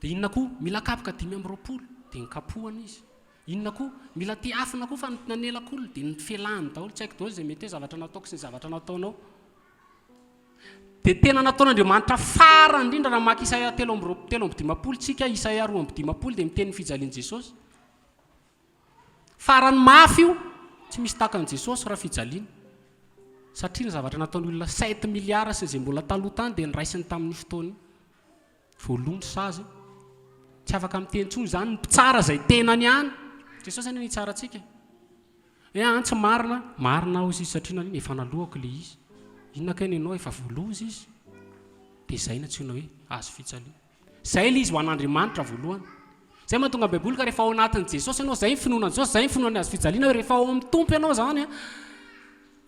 Dia inona koa? Mila kapoka 25. Dia nikapohana izy. Inona koa? Mila tehafina koa fa nanelako olona. Dia nifelahany daholo. Tsy haiko daholo izay mety hoe zavatra nataoko sy ny zavatra nataonao. Dia tena nataon'Andriamanitra farany indrindra raha maka Isaia 53 tsika, Isaia 52 dia miteny ny fijalian'i Jesosy. Farany mafy io, tsy misy tahaka an'i Jesosy raha fijaliana. Satria ny zavatra nataon'ny olona sept milliards sy izay mbola taloha tany dia noraisiny tamin'io fotoana io. Voaloa ny sazy. Tsy afaka miteny intsony izany ny mpitsara izay tenany ihany. Jesosy anie nitsara antsika. Hoe an tsy marina, marina aho izy satria nanina efa nalohako ilay izy. Inona kay ny anao efa voaloa izy izy. Dia izay no antsoina hoe hazo fijaliana. Izay ilay izy ho an'Andriamanitra voalohany. Izay mahatonga ny Baiboly ka rehefa ao anatin'i Jesosy ianao, izay ny finoana an'i Jesosy, izay ny finoana ny hazo fijaliana hoe rehefa ao amin'ny Tompo ianao izany an,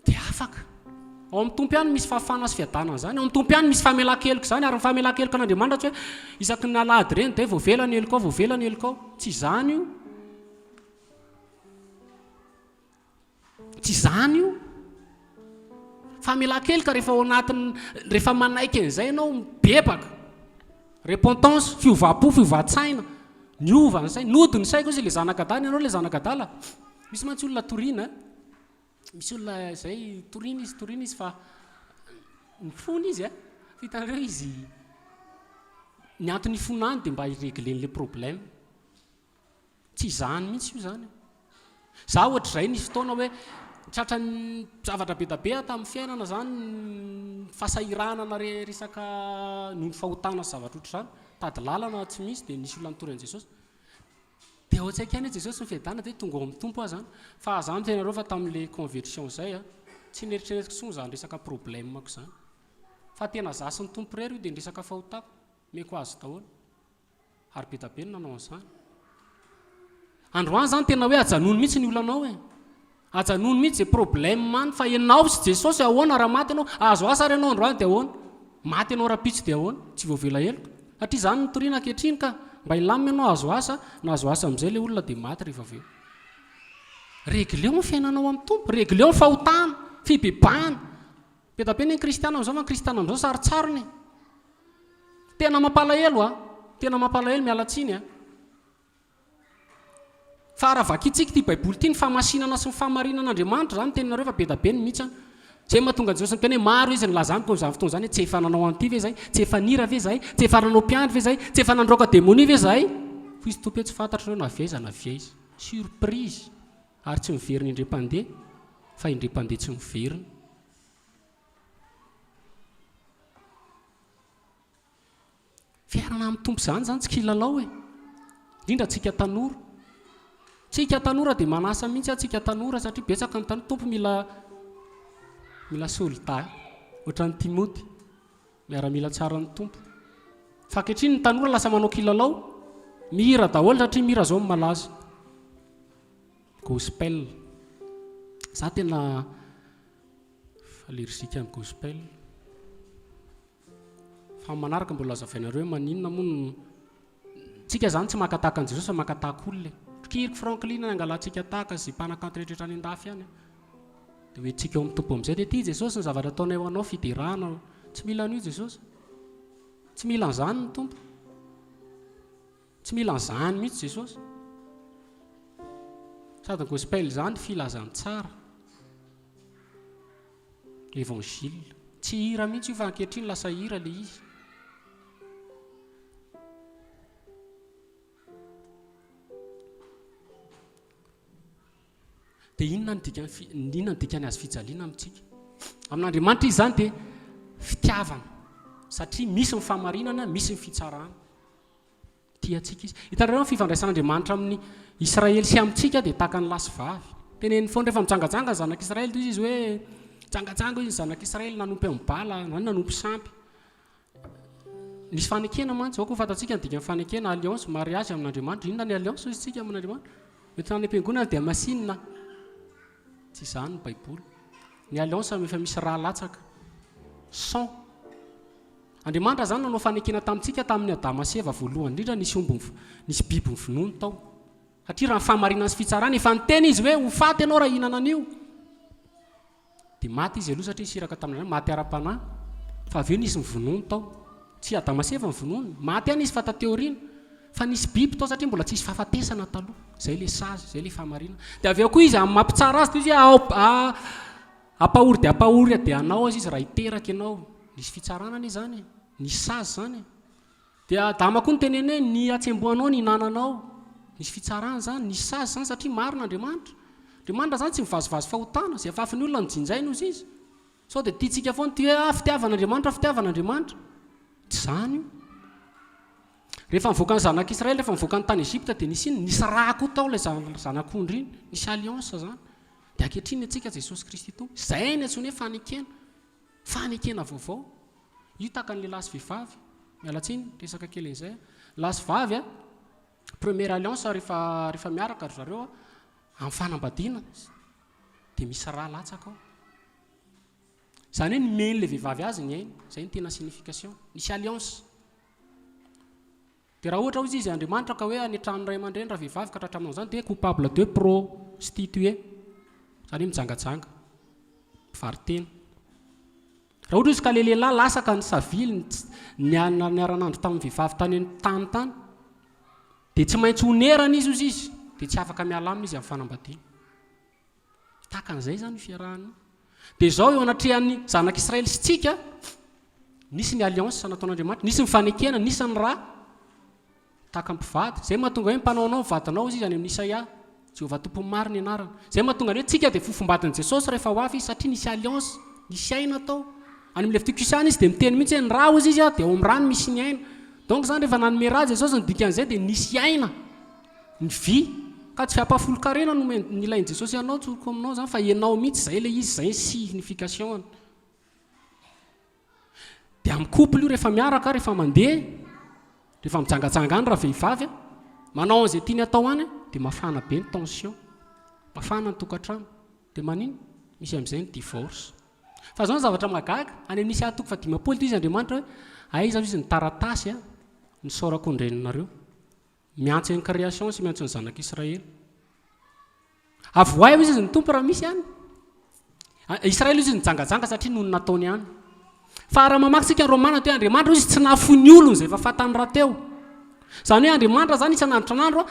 dia afaka. Ao amin'ny Tompo ihany misy fahafahana sy fiadanana izany, ao amin'ny Tompo ihany misy famelan-keloka izany, ary ny famelan-keloka an'Andriamanitra tsy hoe isaky ny alahady ireny dia voavela ny helokao, voavela ny helokao. Tsy izany io. Tsy izany io. Famelan-keloka rehefa ao anatin'ny, rehefa manaiky an'izay ianao, mibebaka. Repentance, fiovam-po, fiovan-tsaina. Niova ny saina, nody ny saiko izy ilay zanak'adala, ianao ilay zanak'adala. Misy mantsy olona torina, misy olona izay torina izy, torina izy fa. Nifona izy a! Fa hitanareo izy, ny antony ifonany dia mba hi-regler an'ilay problème. Tsy izany mihitsy io izany. Za ohatr'izay nisy fotoana hoe tratran'ny zavatra be da be aho tamin'ny fiainana izany, fahasahiranana re resaka noho ny fahotana sy zavatra ohatr'izany, tady lalana tsy misy dia nisy olona nitory an'i Jesosy. Dia ao an-tsaiko ihany hoe Jesosy ny fiadanana dia tonga ao amin'ny Tompo aho izany. Fa za miteny anareo fa tamin'ilay conversion izay a, tsy neritreretiko intsony izany resaka problème-ko izany. Fa tena za sy ny Tompo irery io dia ny resaka fahotako, omeko azy daholo. Ary be da be no nanao an'izany. Androany izany tena hoe ajanony mihitsy ny olanao e. Ajanony mihitsy izay problème any fa ianao sy Jesosy ahoana raha maty ianao? Azo asa ary ianao androany dia ahoana? Maty ianao rahampitso dia ahoana? Tsy voavela heloka. Satria izany no toriana ankehitriny ka. Mba hilamina ianao azo asa, nahazo asa amin'izay ilay olona dia maty rehefa avy eo. Regleo ny fiainanao amin'ny Tompo, regleo ny fahotana, fibebahana. Be da be ny kristiana amin'izao fa ny kristiana amin'izao sarotsarony e. Tena mampalahelo a! Tena mampalahelo, miala tsiny a! Fa raha vakintsika ity Baiboly ity, ny fahamasinana sy ny fahamarinan'Andriamanitra, izany teninareo fa be da be ny mihitsy an! Izay mahatonga an'i Jesosy niteny hoe maro izy nilaza amiko amin'izany fotoana izany hoe tsy efa nanao an'ity ve izahay? Tsy efa nira ve izahay? Tsy efa nanao mpiandry ve izahay? Tsy efa nandroaka demonia ve izahay? Hoy izy Tompo hoe tsy fantatro ireo na avy aiza na avy aiza. Surprise! Ary tsy miverina indray mpandeha fa indray mpandeha tsy miverina. Fiainana amin'ny Tompo izany izany tsy kilalao e! Indrindra antsika tanora. Tsika tanora dia manasa mihitsy aho tsika tanora satria betsaka ny tanora. Tompo mila mila soldat ohatran'i Timoty, miaramila tsara ny Tompo. Fa ankehitriny ny tanora lasa manao kilalao, mihira daholo satria mihira izao no malaza. Gospel. Za tena allergique amin'ny gospel. Fa amin'ny manaraka mbola hazavainareo hoe maninona moa no tsika zany tsy maka tahaka an'i Jesosy fa maka tahaka olona e. Kirk Franklin any angalantsika tahaka izay mpanakanto rehetra any an-dafy any. Dia hoe tsika eo amin'ny Tompo amin'izay dia ity Jesosy ny zavatra ataonay ho anao fiderana. Tsy mila an'io Jesosy. Tsy mila an'izany ny Tompo. Tsy mila an'izany mihitsy Jesosy. Sady ny gospel izany filazantsara. Évangile. Tsy hira mihitsy io fa ankehitriny lasa hira le izy. Dia inona ny dikan'ny inona ny dikan'ny hazo fijaliana amintsika? Amin'Andriamanitra izy izany dia fitiavana satria misy ny fahamarinana, misy ny fitsarana. Tia antsika Izy. Hitanareo ny fifandraisan'Andriamanitra amin'ny Israely sy amintsika dia tahaka ny lahy sy vavy. Teneniny foana rehefa mijangajanga ny zanak'Israely dia hoy Izy hoe, Mijangajanga hoy ny zanak'Israely nanompo an'i Bala, na nanompo sampy. Nisy fanekena mantsy, aoka ho fantatsika ny dikan'ny fanekena, alliance, mariage amin'Andriamanitra. Inona ny alliance hoy isika amin'Andriamanitra? Mety any am-piangonana dia masinina. Tsy izany ny Baiboly. Ny alliance efa misy rà latsaka. Sang. Andriamanitra izany nanao fanekena tamintsika tamin'i Adama sy Eva voalohany indrindra nisy omby nisy biby novonoiny tao. Satria raha ny fahamarinana sy fitsarana efa niteny izy hoe ho faty ianao raha hihinana an'io. Dia maty izy aloha satria nisiraka tamin'Andriamanitra, maty ara-panahy. Fa avy eo nisy novonoiny tao. Tsy Adama sy Eva novonoiny. Maty ihany izy fa taty aoriana. Fa nisy biby tao satria mbola tsisy fahafatesana taloha. Izay ilay sazy, izay ilay fahamarinana. Dia avy eo koa izy amin'ny maha mpitsara azy dia izy hoe Ampahory dia ampahory dia anao aza izy raha hiteraka ianao. Nisy fitsarana anie izany e. Nisy sazy izany e. Dia Adama koa niteneny hoe ny hatsembohanao ny hinananao. Nisy fitsarana izany, nisy sazy izany satria marina Andriamanitra. Andriamanitra izany tsy mivazivazy fahotana, izay afafin'ny olona no jinjainy hozy izy. Sao dia tiantsika foana ity hoe ah fitiavana Andriamanitra, fitiavana Andriamanitra. Tsy izany io. Rehefa nivoaka ny zanak'Israely, rehefa nivoaka ny tany Egypta dia nisy inona? Nisy rà koa tao ilay zanak'ondry iny. Nisy alliance izany. Dia ankehitriny antsika Jesosy Kristy Tompo. Izay ny antsoiny hoe fanekena. Fanekena vaovao. Io tahaka ny lehilahy sy vehivavy. Miala tsiny, resaka kely an'izay. Lahy sy vavy, première alliance rehefa rehefa miaraka ry zareo amin'ny fanambadiana dia misy rà latsaka ao. Izany hoe nomen'ilay vehivavy azy ny ainy. Izay no tena signification. Nisy alliance. Dia raha ohatra hozy izy Andriamanitra ka hoe any an-tranon'ny ray aman-dreny ravehivavy ka tratra manao izany dia coupable de prostituée, izany hoe mijangajanga, mpivaro-tena. Raha ohatra izy ka ilay lehilahy lasa ka nisavily, niara-nandro tamin'ny vehivavy tany an-tany tany, dia tsy maintsy honerana izy hozy izy, dia tsy afaka miala aminy izy amin'ny fanambadiana. Tahaka an'izay izany io fiarahana io. Dia izao eo anatrehan'ny zanak'Israely sy tsika. Nisy ny alliance nataon'Andriamanitra, nisy ny fanekena, nisy ny ra tahaka ny mpivady. Izay mahatonga hoe mpanao anao ny vadinao hozy izy any amin'ny Isaia. Jehovah Tompon'ny maro ny anarany. Izay mahatonga ny hoe tsika dia fofombadin'i Jesosy rehefa ho avy izy satria nisy alliance, nisy aina tao. Any amin'ny Levitikosy any izy dia miteny mihitsy hoe ny ra hozy izy dia ao amin'ny ra no misy ny aina. Donc izany rehefa nanome ra Jesosy ny dikan'izay dia nisy aina, ny vy. Ka tsy ampahafolon-karena no nilain'i Jesosy anao, tsoriko aminao izany fa ianao mihitsy, izay ilay izy, izay ny signification-ny. Dia amin'ny couple io rehefa miaraka, rehefa mandeha, rehefa mijangajanga any ravehivavy a, manao an'izay tiany atao any dia mafana be ny tension, mafana ny tokantrano, dia manino? Misy amin'izay ny divorce. Fa izao ny zavatra mahagaga, any amin'ny Isaia toko fahadimampolo dia izy Andriamanitra hoe, aiza hoy izy ny taratasy a, nisaorako ny reninareo. Miantso ny création sy miantso ny zanak'Israely. Avoahy hoy izy ny Tompo raha misy any. Israely hoy izy nijangajanga satria noho ny nataony ihany. Fa raha mamaky tsika ny Romana dia Andriamanitra hoy izy tsy nahafoy ny olony izay efa fantany rahateo. Izany hoe Andriamanitra izany isan'andro isan'andro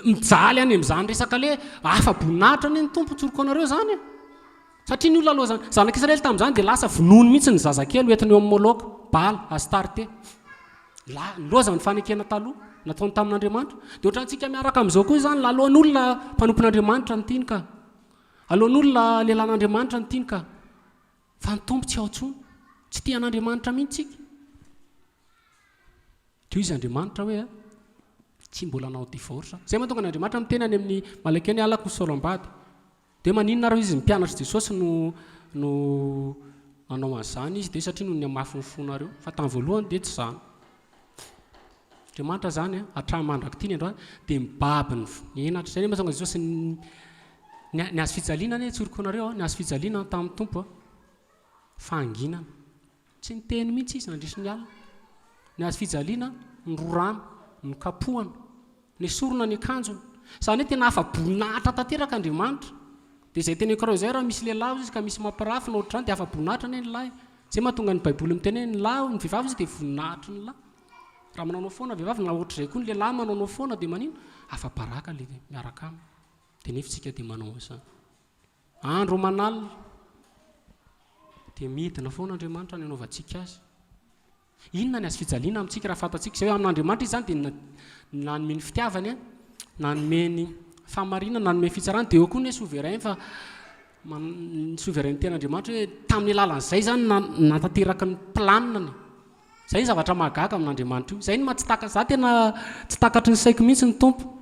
mijaly any amin'izany resaka le afa-boninahitra anie ny Tompo tsoriko anareo izany e. Satria ny olona aloha izany, zanak'Israely tamin'izany dia lasa vonoiny mihitsy ny zazakely ho entiny eo amin'ny Moloka, Bala, Astarte. La, niloza ny fanekena taloha nataony tamin'Andriamanitra. Dia ohatrantsika miaraka amin'izao koa izany, laloan'olona mpanompon'Andriamanitra ny tiany ka. Aloan'olona lehilahin'Andriamanitra ny tiany ka. Fa ny Tompo tsy ao intsony. Tsy tia an'Andriamanitra mihitsy tsika. Toy izy Andriamanitra hoe tsy mbola nanao divorce. Izay mahatonga an'Andriamanitra miteny any amin'ny Malakia ny halako ny soram-bady. Dia maninona ary izy ny mpianatr'i Jesosy no no nanao an'izany izy dia satria noho ny hamafin'ny fonareo fa tamin'ny voalohany dia tsy izany. Andriamanitra izany a, hatramin'ny mandrak'ity ny androany dia mibaby ny ny henatra. Izay no mahatonga Jesosy ny ny hazo fijaliana anie tsoriko anareo a, ny hazo fijaliana tamin'ny Tompo a, fahanginana. Tsy niteny mihitsy izy nandritry ny alina. Ny hazo fijaliana, nororana, nokapohana, nesorina ny akanjony. Izany hoe tena afa-boninahitra tanteraka Andriamanitra. Dia izay teneniko anareo izay, raha misy lehilahy izy ka misy mampirafy na ohatr'izany dia afa-boninahitra anie ny lahy. Izay mahatonga ny Baiboly miteny hoe ny lahy, ny vehivavy izy dia voninahitry ny lahy. Raha manaonao foana vehivavy na ohatr'izay koa ny lehilahy manaonao foana dia manino? Afa-baraka ilay miaraka aminy. Dia nefa isika dia manao an'izany. Andro aman'alina dia midina foana Andriamanitra ny anaovantsika azy. Inona ny hazo fijaliana amintsika raha fantatsika izay hoe amin'Andriamanitra izy izany dia nanome ny fitiavany, nanome ny fahamarinana, nanome ny fitsarana, dia eo koa ny hoe souverain fa ny souveraineté an'Andriamanitra hoe tamin'ny alalan'izay izany natanteraka ny planiny. Izay ny zavatra mahagaga amin'Andriamanitra io. Izay no maha tsy taka, za tena tsy takatry ny saiko mihitsy ny Tompo.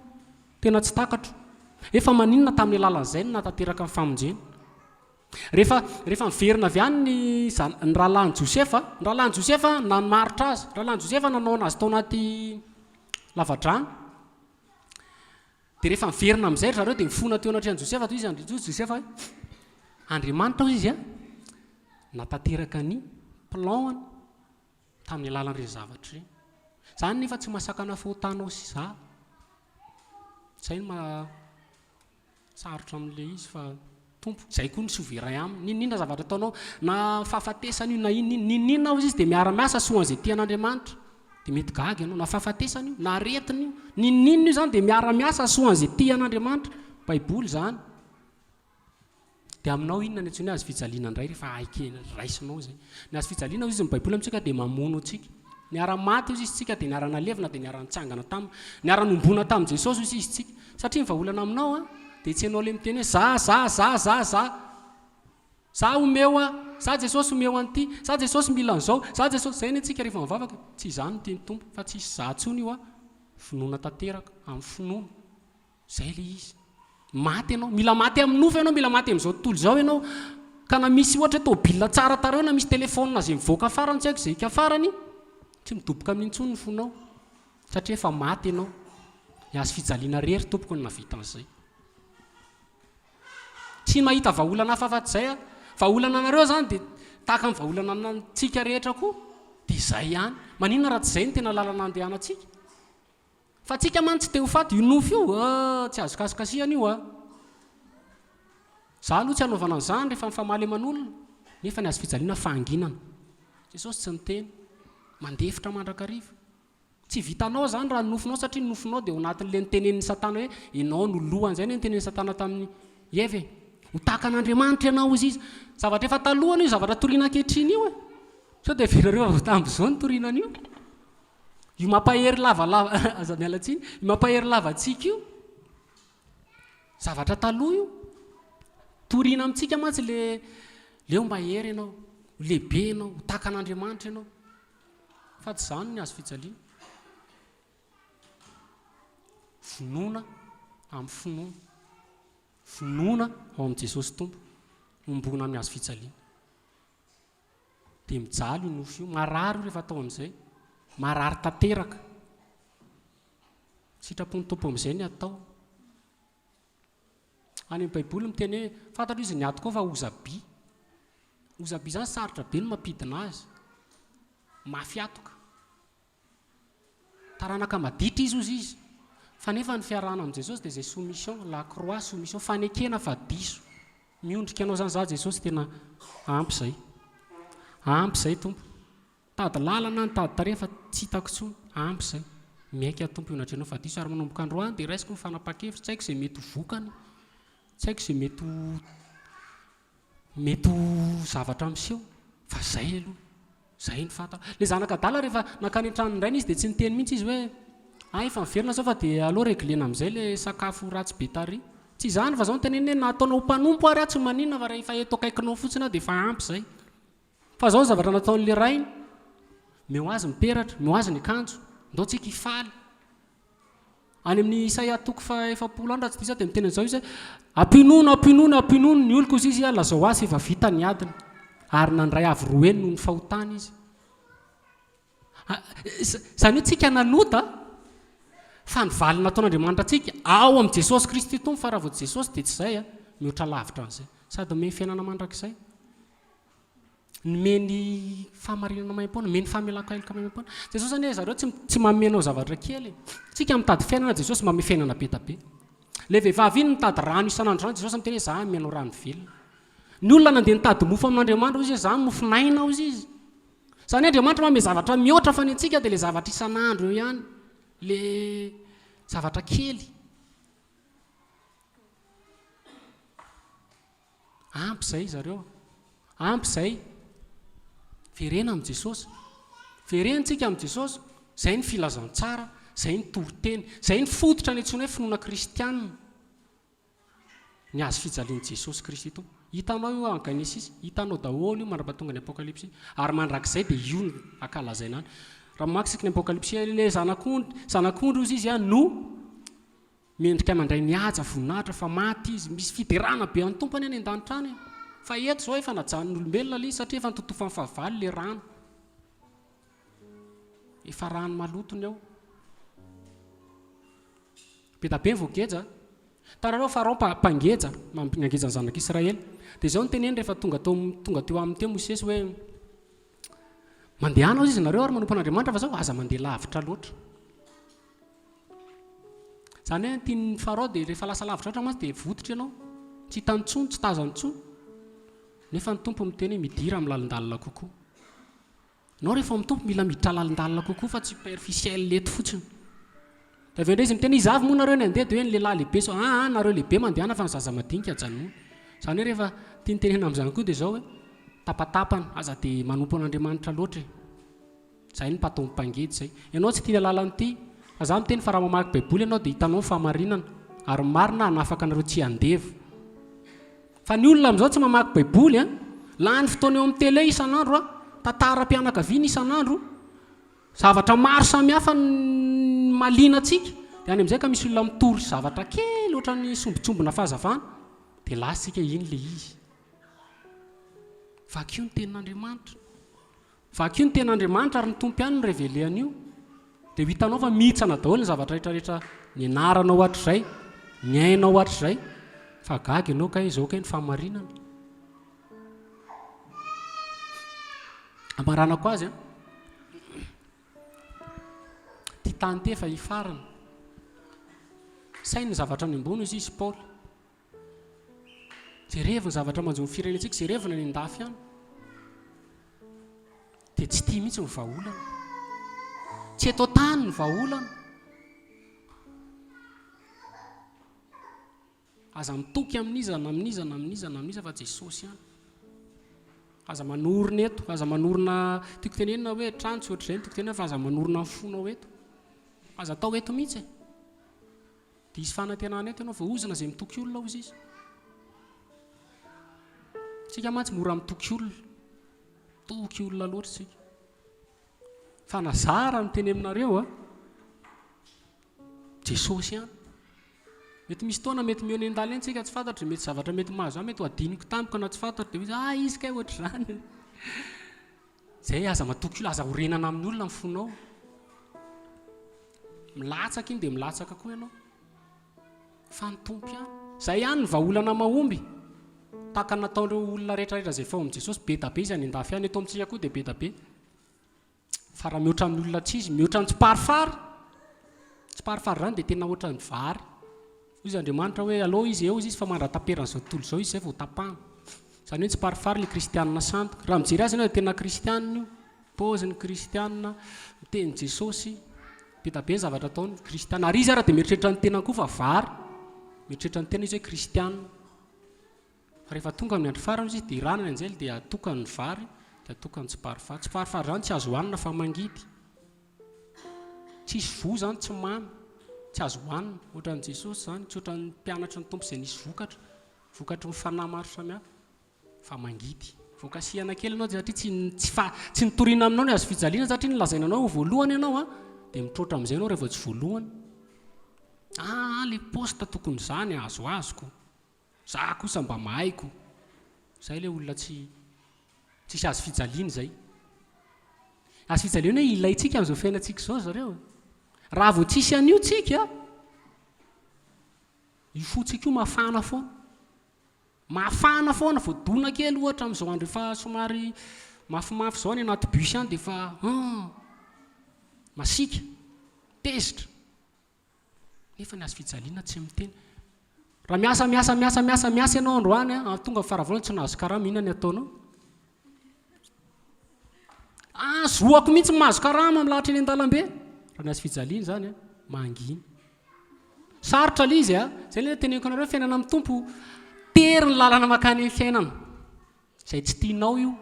Tena tsy takatro. Efa maninona tamin'ny alalan'izay no nahatanteraka ny famonjena? Rehefa, rehefa niverina avy any ny zan, ny rahalahin'i Josefa, ny rahalahin'i Josefa nanamaritra azy, ny rahalahin'i Josefa nanao anazy tao anaty lavadrano. Dia rehefa niverina amin'izay ry zareo dia nifona teo anatrehan'i Josefa, toy izy Andri, hoy Josefa hoe, Andriamanitra hoy izy a, natanteraka ny plan-ny tamin'ny alalan'ireny zavatra ireny. Izany nefa tsy mahasakana fahotanao sy izaho. Izay no maha sarotra amin'ilay izy fa Tompo, izay koa ny souverain aminy. N'inon'inona zavatra ataonao, na fahafatesana io na inona inona, n'inon'inona hozy izy dia miara-miasa soa an'izay tian'Andriamanitra. Dia mety gaga ianao, na fahafatesana io, na aretina io, n'inon'inona io izany dia miara-miasa soa an'izay tian'Andriamanitra. Baiboly izany. Dia aminao inona ny antsoina hoe hazo fijaliana indray rehefa aikena, raisinao izay. Ny hazo fijaliana hoy izy ny baiboly amintsika dia mamono antsika. Niara-maty hoy izy tsika dia niara-nalevina dia niara-nitsangana taminy. Niara-nombona tamin'i Jesosy hoy izy tsika. Satria ny vahaolana aminao an, dia tsy ianao ilay miteny hoe za, za, za, za, za. Za omeo aho, za Jesosy omeo an'ity, za Jesosy mila an'izao, za Jesosy, izay anie tsika rehefa mivavaka, tsy izany no tian'ny Tompo fa tsisy za intsony io an, finoana tanteraka, amin'ny finoana. Zay le izy. Maty ianao. Mila maty amin'ny nofo ianao, mila maty amin'izao tontolo izao ianao. Ka na misy ohatra hoe tôbila tsara tarehy na misy téléphone izay mivoaka farany tsy haiko izay hika farany, tsy midoboka amin'iny intsony ny fonao. Satria efa maty ianao. Ny hazo fijaliana rery tompoko no nahavita an'izay. Tsy mahita vahaolana hafa afa-tsy izay aho. Vahaolana anareo izany dia tahaka ny vahaolana antsika rehetra koa dia izay ihany. Maninona raha tsy izay no tena lalana andehanantsika? Fa tsika mantsy te ho faty, io nofo io ah, tsy azo kasikasihana io ah. Za aloha tsy hanaovana an'izany rehefa mifamaly aman'olona, nefa ny hazo fijaliana fahanginana. Jesosy tsy niteny, mandefitra mandrakariva. Tsy vitanao izany raha ny nofonao satria ny nofonao dia ao anatin'ilay nitenenin'i Satana hoe ianao no lohany, izay anie nitenenin'i Satana tamin'i Eva e. Ho tahaka an'Andriamanitra ianao hozy izy. Zavatra efa taloha anie io zavatra toriana ankehitriny io e. Sao dia heverareo fa vao tamin'izao no toriana an'io? Io mampahery lavalava, aza miala tsiny, io mampahery lava antsika io, zavatra taloha io. Toriana amintsika mantsy le leo mba hery ianao, ho lehibe ianao, ho tahaka an'Andriamanitra ianao. Fa tsy izany ny hazo fijaliana. Finoana amin'ny finoana. Finoana ao amin'i Jesosy Tompo, ombona amin'ny hazo fijaliana. Dia mijaly io nofo io, marary io rehefa atao an'izay, marary tanteraka. Sitrapon'ny Tompo amin'izay ny atao. Any amin'ny Baiboly miteny hoe, fantatro izy niato koa fa hoza-by. Hoza-by izany sarotra be ny mampidina azy. Mafy atoka. Taranaka maditra izy hozy izy. Fa nefa ny fiarahana amin'i Jesosy dia izay soumission, la croix, soumission, fanekena fa diso. Miondrika anao izany za Jesosy tena ampy izay. Ampy izay Tompo. Nitady lalana aho nitady tarehy fa tsy hitako intsony. Ampy izay. Miaiky aho Tompo eo anatrehanao fa diso ary manomboka androany dia raisiko ny fanapahan-kevitra, tsy haiko izay mety ho vokany, tsy haiko izay mety ho mety ho zavatra miseho fa izay aloha. Izay no fantako. Ilay zanaka adala rehefa nankany an-tranon-drainy izy dia tsy niteny mihitsy izy hoe ah efa miverina izao fa dia aleo reglena amin'izay ilay sakafo ratsy be tary. Tsy izany fa izao no teneniny hoe na ataonao ho mpanompo ary aho tsy maninona fa rehefa eto akaikinao fotsiny aho dia efa ampy izay. Fa izao ny zavatra nataon'ilay rainy, meo azy ny peratra, meo azy ny akanjo, ndao tsika hifaly. Any amin'ny Isaia toko faha-40 any raha tsy diso aho dia miteny an'izao izy hoe, Ampinono, ampinono, ampinono ny oloko, hozy izy, lazao azy fa efa vita ny adiny. Ary nandray avo roa heny noho ny fahotany izy. Izany hoe tsika nanota, fa ny valiny nataon'Andriamanitra antsika ao amin'i Jesosy Kristy Tompo, fa raha vao Jesosy dia tsy izay, mihoatra lavitra an'izay. Sady omeny fiainana mandrakizay. Nomeny fahamarinana maimaimpoana, nomeny famelan-keloka maimaimpoana. Jesosy anie zareo tsy tsy manome anao zavatra kely e. Tsika mitady fiainana, Jesosy manome fiainana be da be. Ilay vehivavy iny mitady rano isan'andro izany, Jesosy miteny hoe za hanome anao rano velona. Ny olona nandeha nitady mofo amin'Andriamanitra hoy izy hoe za mofon'aina hoy izy. Izany hoe Andriamanitra manome zavatra mihoatra fa ny antsika dia ilay zavatra isan'andro eo ihany, ilay zavatra kely. Ampy izay zareo. Ampy izay. Verena amin'i Jesosy. Verena tsika amin'i Jesosy. Izay ny filazantsara, izay ny toriteny, izay ny fototra ny antsoina hoe finoana kristianina. Ny hazo fijalian'i Jesosy Kristy Tompo. Hitanao io any Genesisy, hitanao daholo io mandra-pahatonga ny Apokalypsy. Ary mandrakizay dia io no ankalazaina any. Raha mamaky isika ny Apokalypsy, ilay zanak'ondry, zanak'ondry hozy izy no Mendrika mandray ny haja voninahitra fa maty izy, misy fiderana be an'ny Tompo anie any an-danitra any e! Fa eto izao efa najanon'olombelona ilay izy satria efa nototofan'ny fahavalo ilay rano. Efa rano maloto ny ao. Be da be ny voageja. Hitanareo Farao mpangeja, nangeja ny zanak'Israely. Dia izao no teneny rehefa tonga tao tonga teo aminy teo Mosesy hoe mandehana hozy izy nareo ary manompo an'Andriamanitra fa zao aza mandeha lavitra loatra. Izany hoe ny tian'ny Farao dia rehefa lasa lavitra loatra mantsy dia votitra ianao, tsy hitany intsony, tsy tazany intsony. Nefa ny Tompo miteny hoe midira amin'ny lalindalina kokoa. Ianao rehefa ao amin'ny Tompo mila miditra lalindalina kokoa fa tsy superficiel eto fotsiny. Dia avy eo indray izy miteny hoe iza avy moa nareo ny handeha dia hoe ny lehilahy lehibe sao aa nareo lehibe mandehana fa ny zaza madinika ajanony. Izany hoe rehefa tiany tenenina amin'izany koa dia izao hoe tapatapany, aza dia manompo an'Andriamanitra loatra e. Zay ny mpatompo mpangidy zay. Ianao tsy tia lalana ity. Fa za miteny fa raha mamaky baiboly ianao dia hitanao ny fahamarinana. Ary ny marina hanafaka anareo tsy handevo. Fa ny olona amin'izao tsy mamaky baiboly an. Lany fotoana eo amin'ny télé isan'andro an. Tantaram-pianakaviana isan'andro. Zavatra maro samihafa ny mahaliana antsika. Dia any amin'izay ka misy olona mitory zavatra kely ohatran'ny sombintsombina fahazavana. Dia lasa isika iny ilay izy. Vakio ny tenin'Andriamanitra. Vakio ny tenin'Andriamanitra ary ny Tompo ihany no révéler an'io. Dia ho hitanao fa mihintsana daholo ny zavatra rehetra rehetra nianaranao hatrizay, niainao hatrizay. Fa gaga ianao kay izao kay ny fahamarinana. Amaranako azy an. Ity tany ity efa hifarana. Saino ny zavatra any ambony hoy izy Paoly. Jerevo ny zavatra manjo ny firenentsika, jerevo ny any an-dafy any. Dia tsy tia mihitsy ny vahaolana. Tsy eto an-tany ny vahaolana. Aza mitoky amin'iza na amin'iza na amin'iza na amin'iza fa Jesosy ihany. Aza manorina eto, aza manorina, tiako tenenina hoe trano tsy ohatr'izay no tiako tenenina fa aza manorina ny fonao eto. Aza atao eto mihitsy e. Diso fanantenana eto ianao, voaozona izay mitoky olona hozy izy. Tsika mantsy mora mitoky olona. Mitoky olona loatra isika. Fa na za raha miteny aminareo a, Jesosy ihany. Mety misy taona mety mihaona eny an-dalana eny tsika tsy fantatro, mety zavatra mety mahazo ahy mety ho adinoko tampoka na tsy fantatro dia hoy izy ah izy kay ohatr'izany. Zay aza matoky olona, aza orenana amin'ny olona ny fonao. Milatsaka iny dia milatsaka koa ianao. Fa ny Tompo ihany. Zay ihany ny vahaolana mahomby. Tahaka ny nataon'ireo olona rehetra rehetra izay efa ao amin'i Jesosy, be da be izy any an-dafy any, eto amintsika koa dia be da be. Fa raha mihoatra amin'ny olona tsy izy, mihoatra ny tsiparifary, tsiparifary izany dia tena ohatran'ny vary. Hoy izy Andriamanitra hoe aleo izy eo izy fa mandra-taperan'izao tontolo izao izy izay vao tapahana. Izany hoe tsiparifary ilay kristianina sandoka. Raha mijery azy ianao dia tena kristianina io. Paoziny kristianina, miteny Jesosy, be da be ny zavatra ataony, kristianina. Ary izy ara dia mieritreritra ny tenany koa fa vary. Mieritreritra ny tena izy hoe kristianina. Fa rehefa tonga amin'ny andro farany izy dia irahana ny anjely dia atokany ny vary dia atokany ny tsiparifary. Tsiparifary izany tsy azo hohanina fa mangidy. Tsisy voa izany tsy mamy, tsy azo hohanina. Ohatran'i Jesosy izany, tsy ohatran'ny mpianatry ny Tompo izay nisy vokatra, vokatry ny fanahy maro samihafa fa mangidy. Vao kasihana kely ianao satria tsy tsy fa tsy nitoriana aminao ny hazo fijaliana satria nolazaina anao ho voalohany ianao an, dia mitroatra amin'izay ianao rehefa tsy voalohany. Ah, le poste tokony izany azoazoko. Za kosa mba mahay ko. Zay le olona tsy tsisy hazo fijaliana izay. Hazo fijaliana hoe ilaintsika amin'izao fiainantsika izao zareo e. Raha vao tsisy an'io tsika, io fontsika io mafana foana. Mafana foana, vao dona kely ohatra amin'izao andro efa somary mafimafy izao any anaty bus any dia efa hum masiaka, tezitra. Nefa ny hazo fijaliana tsy miteny. Raha miasa miasa miasa miasa miasa ianao androany an, tonga ny faravolana tsy nahazo karama, inona ny ataonao? Ah, zoako mihitsy ny mahazo karama milahatra eny an-dalambe. Raha ny hazo fijaliana izany an, mangina. Sarotra ilay izy an, izay ilay teneniko anareo fiainana amin'ny Tompo, tery ny lalana mankany amin'ny fiainana. Izay tsy tianao io.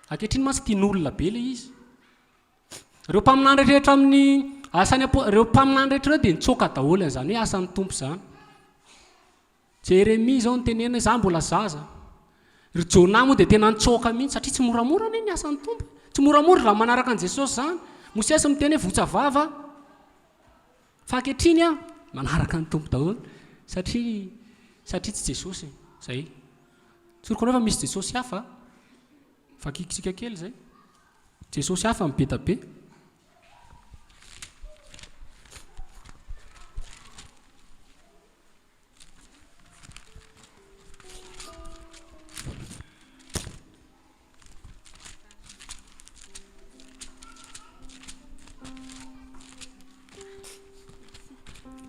Ankehitriny mantsy tian'olona be ilay izy. Ireo mpaminany rehetra amin'ny asan'ny apo, ireo mpaminany rehetra ireo dia nitsoaka daholo an'izany hoe asan'ny Tompo izany. Jeremia izao nitenenana hoe za mbola zaza. Ry Jonah moa dia tena nitsoaka mihitsy satria tsy moramora anie ny asan'ny Tompo. Tsy moramora raha manaraka an'i Jesosy izany. Mosesy miteny hoe votsa vava aho. Fa ankehitriny aho manaraka ny Tompo daholo satria satria tsy Jesosy izay. Tsoriko anareo fa misy Jesosy hafa. Vakikitsika kely izay. Jesosy hafa ny be da be.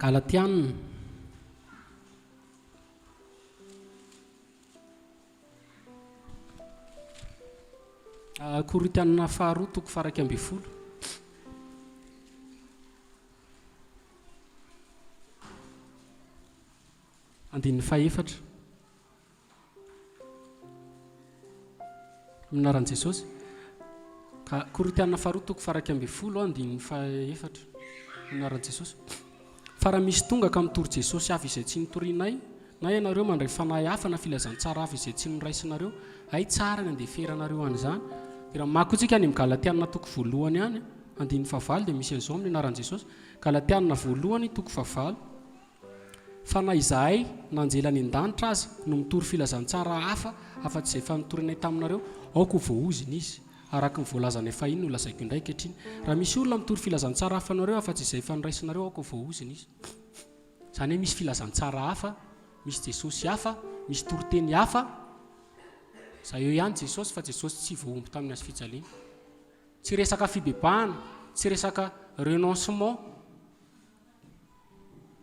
Galatiana. Korintianina faharoa toko faha 11. Andininy fahefatra. Amin'ny anaran'i Jesosy. Ka Korintianina faharoa toko faha 11 andininy fahefatra. Amin'ny anaran'i Jesosy. Fa raha misy tonga ka mitory Jesosy avy izay tsy nitorianay, na ianareo mandray fanahy hafa na filazantsara hafa izay tsy noraisinareo, hay tsara ny andeferanareo an'izany. Dia raha mamaky koa tsika any amin'ny Galatiana toko voalohany any, andininy fahavalo dia misy an'izao amin'ny anaran'i Jesosy. Galatiana voalohany toko fahavalo. Fa na izahay na anjely any an-danitra aza no mitory filazantsara hafa afa-tsy izay efa notorinay taminareo, aoka ho voaozona izy. Araka ny voalazanay fahiny no lazaiko indray ankehitriny. Raha misy olona mitory filazantsara hafa anareo afa-tsy izay efa noraisinareo, aoka ho voaozona izy. Izany hoe misy filazantsara hafa, misy Jesosy hafa, misy toriteny hafa. Izay eo ihany Jesosy fa Jesosy tsy voahombo tamin'ny hazo fijaliana. Tsy resaka fibebahana, tsy resaka renoncement.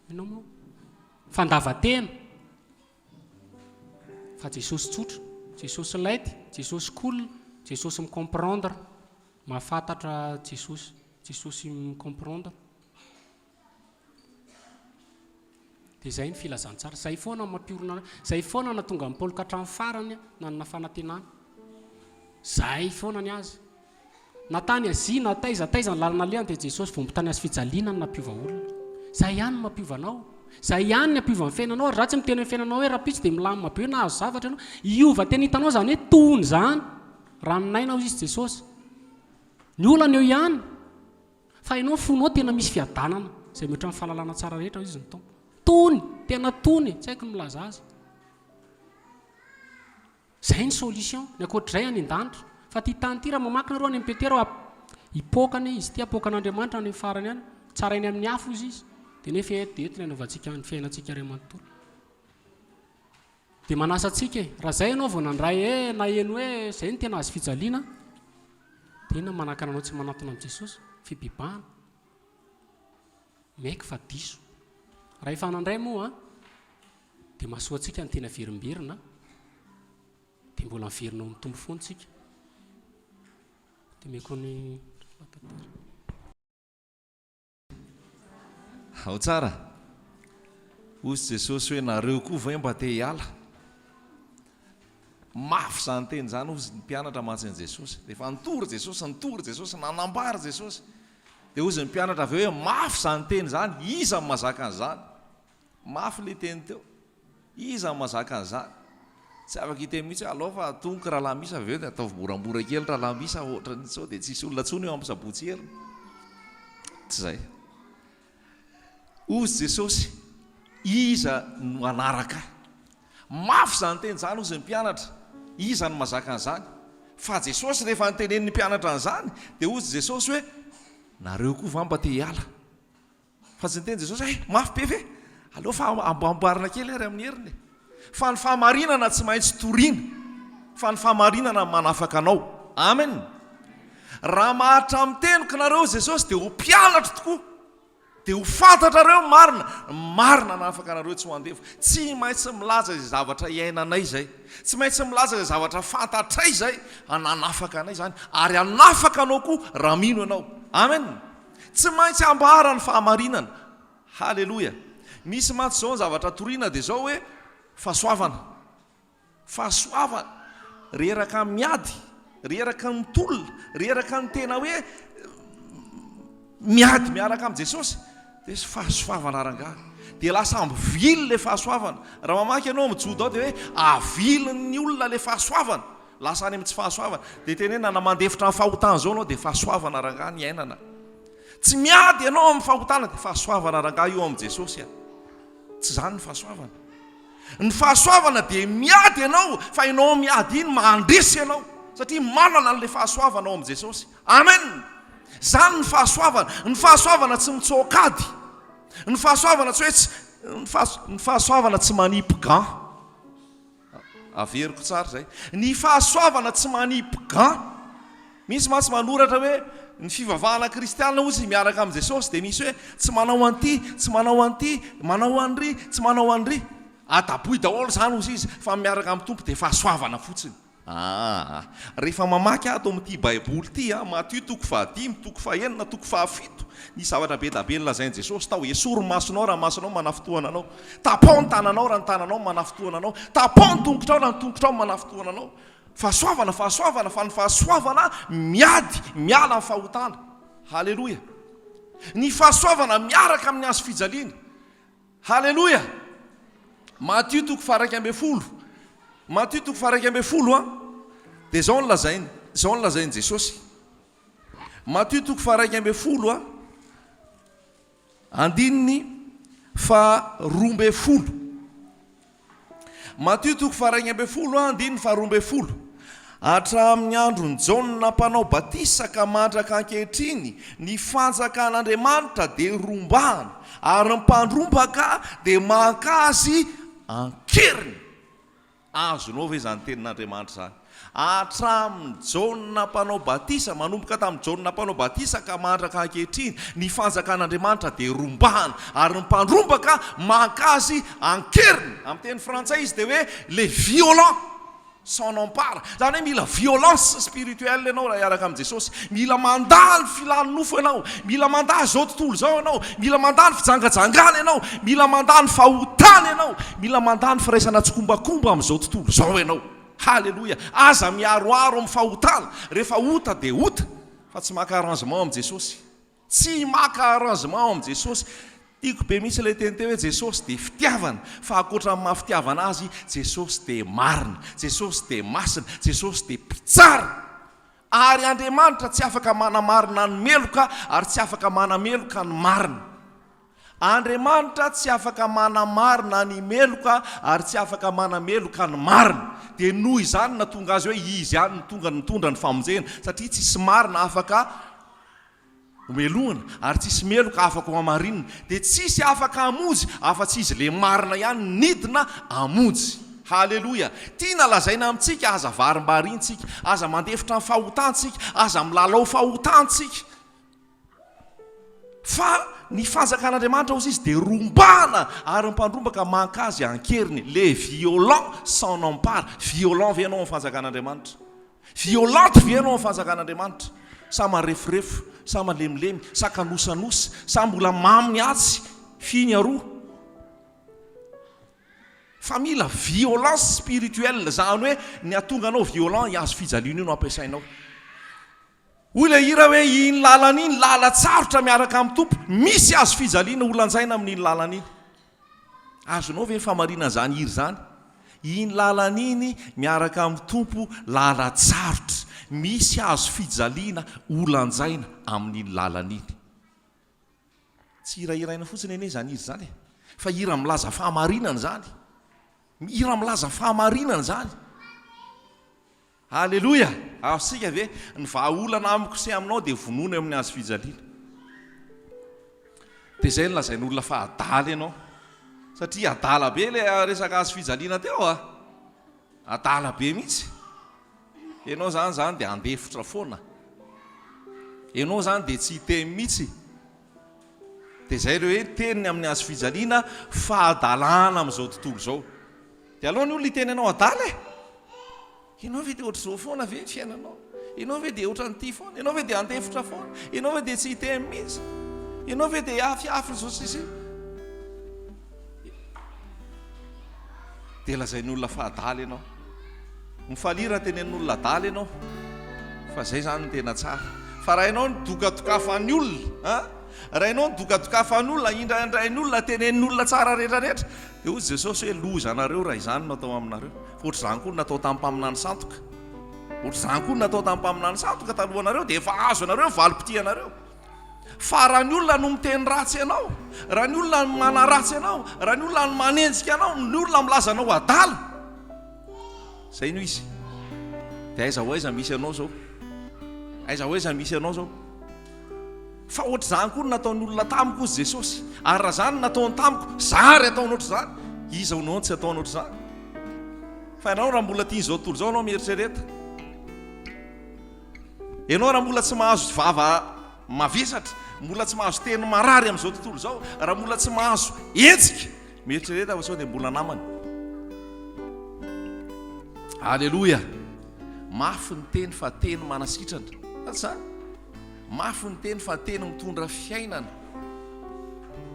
Inona moa? Fandavan-tena. Fa Jesosy tsotra, Jesosy light, Jesosy cool, Jesosy mi-comprendre, mahafantatra Jesosy, Jesosy mi-comprendre. Dia izay ny filazantsara. Izay foana no mampiorina, izay foana nahatonga an'i Paoly ka hatramin'ny farany nanana fanantenana. Zay foana ny azy. Na tany Azia na taiza taiza ny lalana alehany dia Jesosy vao tany hazo fijaliana no nampiova olona. Zay ihany no mampiova anao. Zay ihany ny hampiova ny fiainanao ary za tsy miteny amin'ny fiainanao hoe rahampitso dia milamina be nahazo zavatra ianao. Hiova tena hitanao izany hoe tony izany. Ranon'aina hoy izy Jesosy. Ny olana eo ihany. Fa ianao fonao tena misy fiadanana izay mihoatra ny fahalalana tsara rehetra hoy izy ny Tompo. Tony, tena tony, tsy haiko ny milaza azy. Zay ny solution, ny ankoatr'izay any an-danitra. Fa ity tany ity raha mamaky nareo any amin'i Petera ao hipoaka anie izy ity, hapoakan'Andriamanitra any amin'ny farany any, tsarainy amin'ny afo hozy izy, dia nefa eto dia eto ny anaovantsika ny fiainantsika iray manontolo. Dia manasa antsika e, raha zay ianao vao nandray e, naheno hoe zay no tena hazo fijaliana, dia inona no manakana anao tsy manantona amin'i Jesosy? Fibebahana. Miaiky fa diso. Raha efa nandray moa dia mahasoa antsika ny teny averimberina dia mbola miverina ao amin'ny Tompo foana isika. Dia omeko ny tantara. Ao tsara. Hozy Jesosy hoe nareo koa ve mba te hiala? Mafy izany teny izany hozy ny mpianatra mantsy an'i Jesosy. Rehefa nitory Jesosy, nitory Jesosy, nanambara Jesosy. Dia hozy ny mpianatra avy eo hoe mafy izany teny izany, iza no mahazaka an'izany? Mafy ilay teny teo. Iza no mahazaka an'izany? Tsy afaka hiteny mihitsy hoe alao fa tonga rahalahy Misa avy eo dia ataovy moramora kely rahalahy Misa ohatran'ny sao dia tsisy olona intsony eo amin'ny sabotsy heriny. Tsy izay. Hozy Jesosy, iza no hanaraka ahy? Mafy izany teny izany hozy ny mpianatra, iza no mahazaka an'izany? Fa Jesosy rehefa nitenenin'ny mpianatra an'izany dia hozy Jesosy hoe, nareo koa va mba te hiala? Fa tsy niteny Jesosy hoe, mafy be ve? Aleo fa amboamboarina kely ary amin'ny heriny e. Fa ny fahamarinana tsy maintsy torina. Fa ny fahamarinana manafaka anao. Amen. Raha maharitra amin'ny teniko nareo Jesosy dia ho mpianatro tokoa. Dia ho fantatrareo ny marina. Ny marina hanafaka anareo tsy ho andevo. Tsy maintsy milaza izay zavatra iainanay izay. Tsy maintsy milaza izay zavatra fantatray izay. Hanafaka anay izany. Ary hanafaka anao koa raha mino ianao. Amen. Tsy maintsy ambara ny fahamarinana. Haleloia. Misy mantsy izao ny zavatra torina dia izao hoe fahasoavana. Fahasoavana. Reraka miady, reraka ny tolona, reraka ny tena hoe miady miaraka amin'i Jesosy. Dia fahasoavana rangahy. Dia lasa mivily ilay fahasoavana. Raha mamaky ianao amin'ny Joda ao dia hoe avilin'ny olona ilay fahasoavana. Lasa any amin'ny tsy fahasoavana. Dia tenenina na mandefitra ny fahotana izao ianao dia fahasoavana rangahy ny iainana. Tsy miady ianao amin'ny fahotana dia fahasoavana rangahy io amin'i Jesosy a. Tsy izany ny fahasoavana. Ny fahasoavana dia miady ianao fa ianao miady iny mandresy ianao satria manana an'ilay fahasoavana ao amin'i Jesosy. Amen! Izany ny fahasoavana. Ny fahasoavana tsy mitsoaka ady. Ny fahasoavana tsy hoe tsy ny fahasoavana tsy manipy gant. Averiko tsara izay. Ny fahasoavana tsy manipy gant. Misy mantsy manoratra hoe ny fivavahana kristiana hozy miaraka amin'i Jesosy dia misy hoe tsy manao an'ity, tsy manao an'ity, manao an'ry, tsy manao an'ry. Adaboy daholo izany hozy izy fa ny miaraka amin'ny Tompo dia fahasoavana fotsiny. Aa. Rehefa mamaky ato amin'ity Baiboly ity aho, Matio toko fahadimy, toko fahenina, toko fahafito, nisy zavatra be da be nolazain'i Jesosy tao, Esory ny masonao raha ny masonao manafintohina anao, tapaho ny tananao raha ny tananao manafintohina anao, tapaho ny tongotrao raha ny tongotrao manafintohina anao. Fahasoavana, fahasoavana, fa ny fahasoavana miady miala amin'ny fahotana. Haleloia. Ny fahasoavana miaraka amin'ny hazo fijaliana. Haleloia! Matio toko faha-11. Matio toko faha-11 an, dia izao no lazainy, izao no lazain'i Jesosy. Matio toko faha-11 an, andininy faha-12. Matio toko faha-11 andininy faha-12, Hatramin'ny andron'i Jaona Mpanao Batisa ka mandraka ankehitriny, ny fanjakan'Andriamanitra dia rombahana, ary ny mpandrombaka dia maka azy an-keriny. Azonao ve izany tenin'Andriamanitra izany? Hatramin'i Jaona Mpanao Batisa, manomboka tamin'i Jaona Mpanao Batisa ka mandraka ankehitriny, ny fanjakan'Andriamanitra dia rombahana, ary ny mpandrombaka maka azy an-keriny. Amin'ny teny frantsay izy dia hoe les violents s'en emparent. Izany hoe mila violence spirituelle ianao raha hiaraka amin'i Jesosy. Mila mandà ny filan'ny nofo ianao. Mila mandà izao tontolo izao ianao. Mila mandà ny fijangajangana ianao. Mila mandà ny fahotana ianao. Mila mandà ny firaisana tsikombakomba amin'izao tontolo izao ianao. Haleloia! Aza miharoharo amin'ny fahotana. Rehefa ota dia ota, fa tsy maka arrangement amin'i Jesosy. Tsy maka arrangement ao amin'i Jesosy. Tiako be mihitsy ilay teny teo hoe Jesosy dia fitiavana, fa ankoatra ny maha fitiavana Azy, Jesosy dia marina, Jesosy dia masina, Jesosy dia mpitsara. Ary Andriamanitra tsy afaka manamarina ny meloka ary tsy afaka manameloka ny marina. Andriamanitra tsy afaka manamarina ny meloka ary tsy afaka manameloka ny marina. Dia noho izany natonga Azy hoe Izy ihany no tonga nitondra ny famonjena, satria tsisy marina afaka Homelohina, ary tsisy meloka afaka ho hamarinina, dia tsisy afaka hamonjy afa-tsy Izy le marina ihany nidina hamonjy. Haleloia! Tiana lazaina amintsika, aza varimbarintsika, aza mandefitra ny fahotantsika, aza milalao fahotantsika. Fa ny fanjakan'Andriamanitra hozy izy dia rombahana ary ny mpandrombaka mankazy an-keriny. Les violents s'en emparent. Violent ve ianao amin'ny fanjakan'Andriamanitra? Violente ve ianao amin'ny fanjakan'Andriamanitra? Sa mareforefo, sa malemilemy, sa kanosanosa, sa mbola mamy ny atsy, fy ny aroa? Fa mila violence spirituelle, izany hoe ny hahatonga anao violent, ny hazo fijaliana io no ampiasainao. Hoy ilay hira hoe iny lalana iny lalan-tsarotra miaraka amin'ny Tompo, misy hazo fijaliana ho lanjaina amin'iny lalana iny. Azonao ve ny famarinan'izany hira izany? Iny lalana iny miaraka amin'ny Tompo lalan-tsarotra, misy hazo fijaliana ho lanjaina amin'iny lalana iny. Tsy hirahiraina fotsiny anie izany hira izany e! Fa hira milaza fahamarinana izany. Hira milaza fahamarinana izany. Aleloia! Azontsika ve? Ny vahaolana amiko sy aminao dia vonoina eo amin'ny hazo fijaliana. Dia izay no lazain'olona fa adala ianao. Satria adala be ilay resaka hazo fijaliana teo a! Adala be mihitsy. Ianao izany izany dia handefotra foana. Ianao izany dia tsy hiteny mihitsy. Dia izay ireo hoe teniny amin'ny hazo fijaliana fahadalana amin'izao tontolo izao. Dia aleo ny olona hiteny anao adala e! Ianao ve dia ohatr'izao foana ve ny fiainanao? Ianao ve dia ohatran'ity foana? Ianao ve dia handefitra foana? Ianao ve dia tsy hiteny mihitsy? Ianao ve dia hiafiafy izao sy izay? Dia lazain'ny olona fa adala ianao. Mifalia raha tenenin'olona adala ianao, fa izay izany no tena tsara. Fa raha ianao no dokadokafan'ny olona, an? Raha ianao no dokadokafan'ny olona, indraindrain'ny olona, tenenin'olona tsara rehetrarehetra, dia hoy Jesosy hoe, loza anareo raha izany no atao aminareo. Fa ohatr'izany koa no natao tamin'ny mpaminany sandoka. Ohatr'izany koa no natao tamin'ny mpaminany sandoka talohanareo, dia efa azonareo ny valim-pitianareo. Fa raha ny olona no miteny ratsy anao, raha ny olona no manaratsy anao, raha ny olona no manenjika anao, ny olona milaza anao adala, izay no izy. Dia aiza ho aiza misy anao izao? Aiza ho aiza misy anao izao? Fa ohatr'izany koa no nataon'ny olona tamiko hozy Jesosy. Ary raha izany no nataony tamiko, za ary ataony ohatr'izany. Iza ho no tsy ataony ohatr'izany? Fa ianao raha mbola tian'izao tontolo izao ianao mieritrereta. Ianao raha mbola tsy mahazo vava mavesatra, mbola tsy mahazo teny marary amin'izao tontolo izao, raha mbola tsy mahazo hetsika, mieritrereta fa sao dia mbola namany. Aleloia! Mafy ny teny fa teny manasitrana. Sa tsy izany? Mafy ny teny fa teny mitondra fiainana.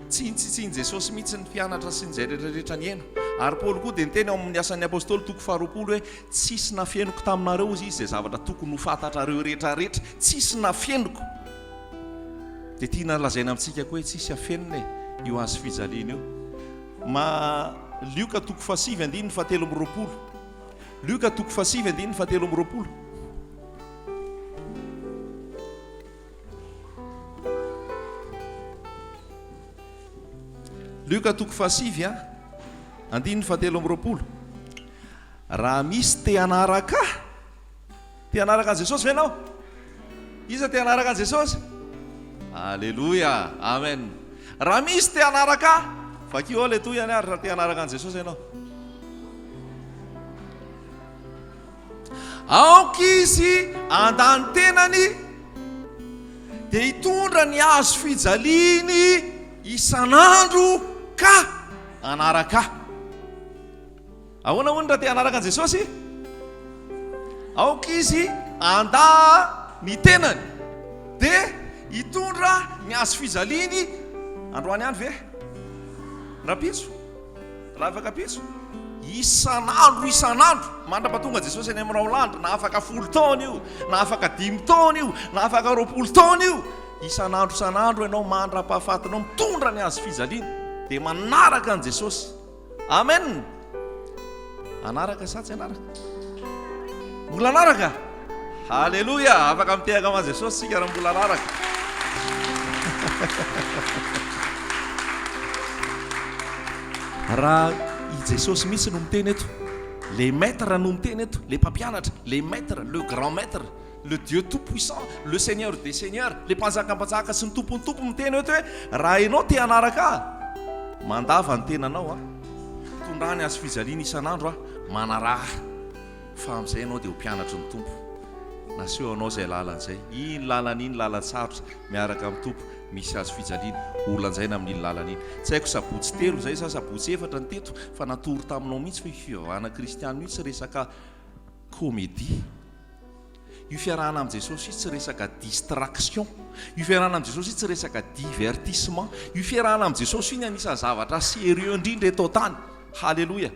Tsy nitsitsin'i Jesosy mihitsy ny mpianatra sy ny izay rehetra rehetra niaina. Ary Paoly koa dia niteny ao amin'ny Asan'ny Apostoly toko faharoapolo hoe, Tsisy nafeniko taminareo, hozy izy, izay zavatra tokony ho fantatrareo rehetra rehetra. Tsisy nafeniko. Dia tiana lazaina amintsika koa hoe tsisy afenina e, io hazo fijaliana io. Ma Lioka toko fahasivy andininy fahatelo amby 20. Lioka toko fahasivy andininy fahatelo amby 20. Lioka toko fahasivy a, andininy fahatelo amby 20. Raha misy te hanaraka ahy, te hanaraka an'i Jesosy ve ianao? Iza te hanaraka an'i Jesosy? Aleloia, amen. Raha misy te hanaraka ahy, vakio ao ilay tohiny ary raha te hanaraka an'i Jesosy ianao. Aoka izy handà ny tenany dia hitondra ny hazo fijaliany isan'andro ka hanaraka ahy. Ahoana hono raha te hanaraka an'i Jesosy? Aoka izy handà ny tenany dia hitondra ny hazo fijaliany androany ihany ve? Rahampitso? Raha afaka ampitso? Isan'andro isan'andro, mandra-pahatonga Jesosy any amin'ny raolandro, na afaka folo taona io, na afaka dimy taona io, na afaka 20 taona io, isan'andro isan'andro ianao mandra-pahafatinao mitondra ny hazo fijaliana, dia manaraka an'i Jesosy. Amen! Hanaraka sa tsy hanaraka? Mbola hanaraka? Haleloia! Afaka mitehaka ho an'i Jesosy isika raha mbola hanaraka. Raha i Jesosy mihitsy no miteny eto, le maître no miteny eto, le mpampianatra, le maître, le grand maître, le Dieu tout puissant, le Seigneur des seigneurs, le mpanjaka mpanjaka sy ny tompon'ny tompo miteny eto hoe raha ianao te hanaraka ahy, mandava ny tenanao aho, tondrany hazo fijaliana isan'andro aho, manaraha ahy, fa amin'izay ianao dia ho mpianatry ny Tompo. Naseho anao izay lalana izay. Iny lalana iny lalan-tsarotra miaraka amin'ny Tompo, misy hazo fijaliana, ho lanjaina amin'iny lalana iny. Tsy haiko sabotsy telo izay sa sabotsy efatra ny teto fa natoro taminao mihitsy fa io fivavahana kristianina io tsy resaka comédie. Io fiarahana amin'i Jesosy io tsy resaka distraction. Io fiarahana amin'i Jesosy io tsy resaka divertissement. Io fiarahana amin'i Jesosy io ny anisan'ny zavatra sérieux indrindra eto an-tany. Haleloia.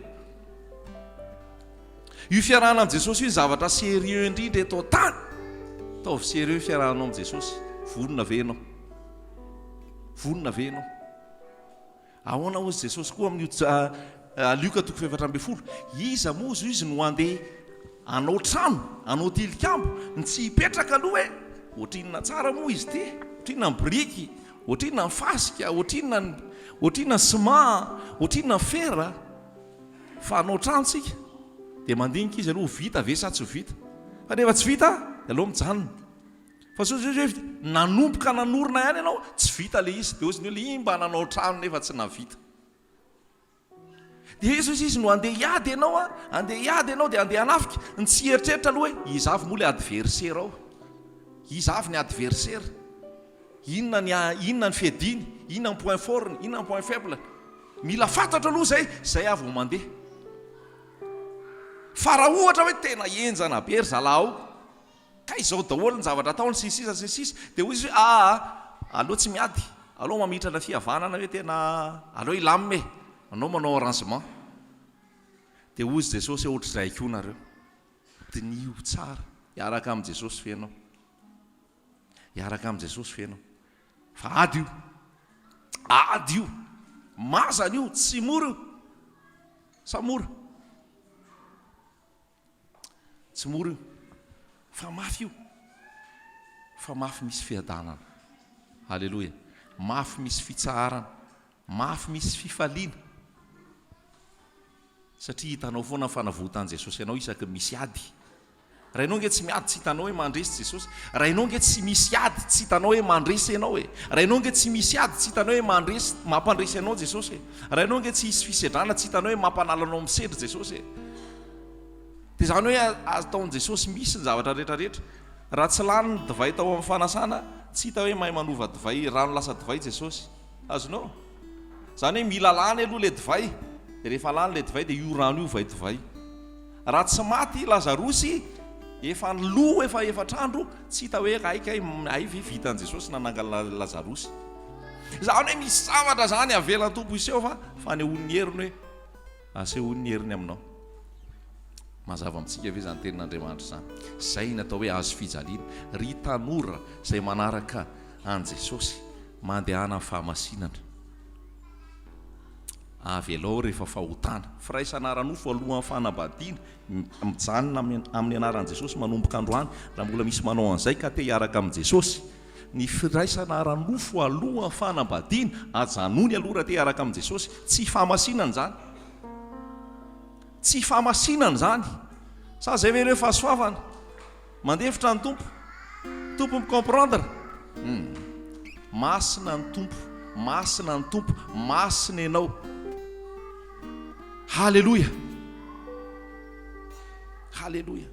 Io fiarahana amin'i Jesosy io ny zavatra sérieux indrindra eto an-tany. Ataovy sérieux ny fiarahanao amin'i Jesosy. Vonona ve ianao? Vonona ve ianao? Ahoana hozy Jesosy koa amin'io Lioka toko faha-14? Iza moa hozy izy no handeha hanao trano, hanao tilikambo, ny tsy hipetraka aloha e? Ohatrinona tsara moa izy ity? Ohatrinona ny biriky? Ohatrinona ny fasika? Ohatrinona ny ohatrinona ny ciment? Ohatrinona ny fera? Fa hanao trano tsika dia mandinika izy aloha ho vita ve sa tsy ho vita? Fa rehefa tsy vita dia aleo mijanona. Fa sao zay hoe nanomboka nanorina ihany ianao, tsy vita ilay izy, dia hozy ny olona, iny mba nanao trano nefa tsy nahavita. Dia izy hozy izy no andeha hiady ianao an, andeha hiady ianao dia andeha hanafika, ny tsy hieritreritra aloha hoe iza avy moa ilay adversaire ao, iza avy ny adversaire, inona ny inona ny fiadiany, inona ny point fort-ny, inona ny point faible-ny. Mila fantatra aloha izay, izay aho vao mandeha. Fa raha ohatra hoe tena henjana be ry zalahy ao, Kay izao daholo ny zavatra ataony sy ny sisa sy ny sisa dia hoy izy hoe aa aleo tsy miady, aleo mamitrana fihavanana hoe tena aleo hilamina e, anao manao arrangement. Dia hoy izy Jesosy hoe ohatr'izay koa nareo, diniho tsara, hiaraka amin'i Jesosy ve ianao? Hiaraka amin'i Jesosy ve ianao? Fa ady io, ady io, mazana io, tsy mora io, sa mora? Tsy mora io, fa mafy io. Fa mafy misy fiadanana. Aleloia. Mafy misy fitsaharana. Mafy misy fifaliana. Satria hitanao foana ny fanavotan'i Jesosy anao isaky ny misy ady. Raha ianao ange tsy miady tsy hitanao hoe mandresy Jesosy. Raha ianao ange tsy misy ady tsy hitanao hoe mandresy ianao e. Raha ianao ange tsy misy ady tsy hitanao hoe mandresy, mampandresy anao Jesosy e. Raha ianao ange tsy hisy fisedrana tsy hitanao hoe mampanala anao misedra Jesosy e. Dia izany hoe ataon'i Jesosy misy ny zavatra rehetra rehetra. Raha tsy lany ny divay tao amin'ny fanasana, tsy hita hoe mahay manova divay rano lasa divay Jesosy. Azonao? Izany hoe mila lany aloha ilay divay, dia rehefa lany ilay divay dia io rano io vay divay. Raha tsy maty i Lazarosy, efa lo efa efatra andro, tsy hita hoe hay kay hay ve vitan'i Jesosy nanangana Lazarosy. Izany hoe misy zavatra izany avelan'ny Tompo hiseho fa fanehoany ny heriny hoe Asehoy ny heriny aminao. Mazava amintsika ve izany tenin'Andriamanitra izany? Izay ny atao hoe hazo fijaliana. Ry tanora izay manaraka an'i Jesosy, mandehana amin'ny fahamasinana. Avelao rehefa fahotana. Firaisana ara-nofo alohan'ny fanambadiana, mijanona amin'ny anaran'i Jesosy manomboka androany, raha mbola misy manao an'izay ka te hiaraka amin'i Jesosy. Ny firaisana ara-nofo alohan'ny fanambadiana, ajanony aloha raha te hiaraka amin'i Jesosy. Tsy fahamasinana izany. Tsy fahamasinana izany. Sa izay ve ireo fahasoavana? Mandefitra ny Tompo. Tompo mi-comprendre. Hmm. Masina ny Tompo. Masina ny Tompo. Masina ianao. Haleloia. Haleloia.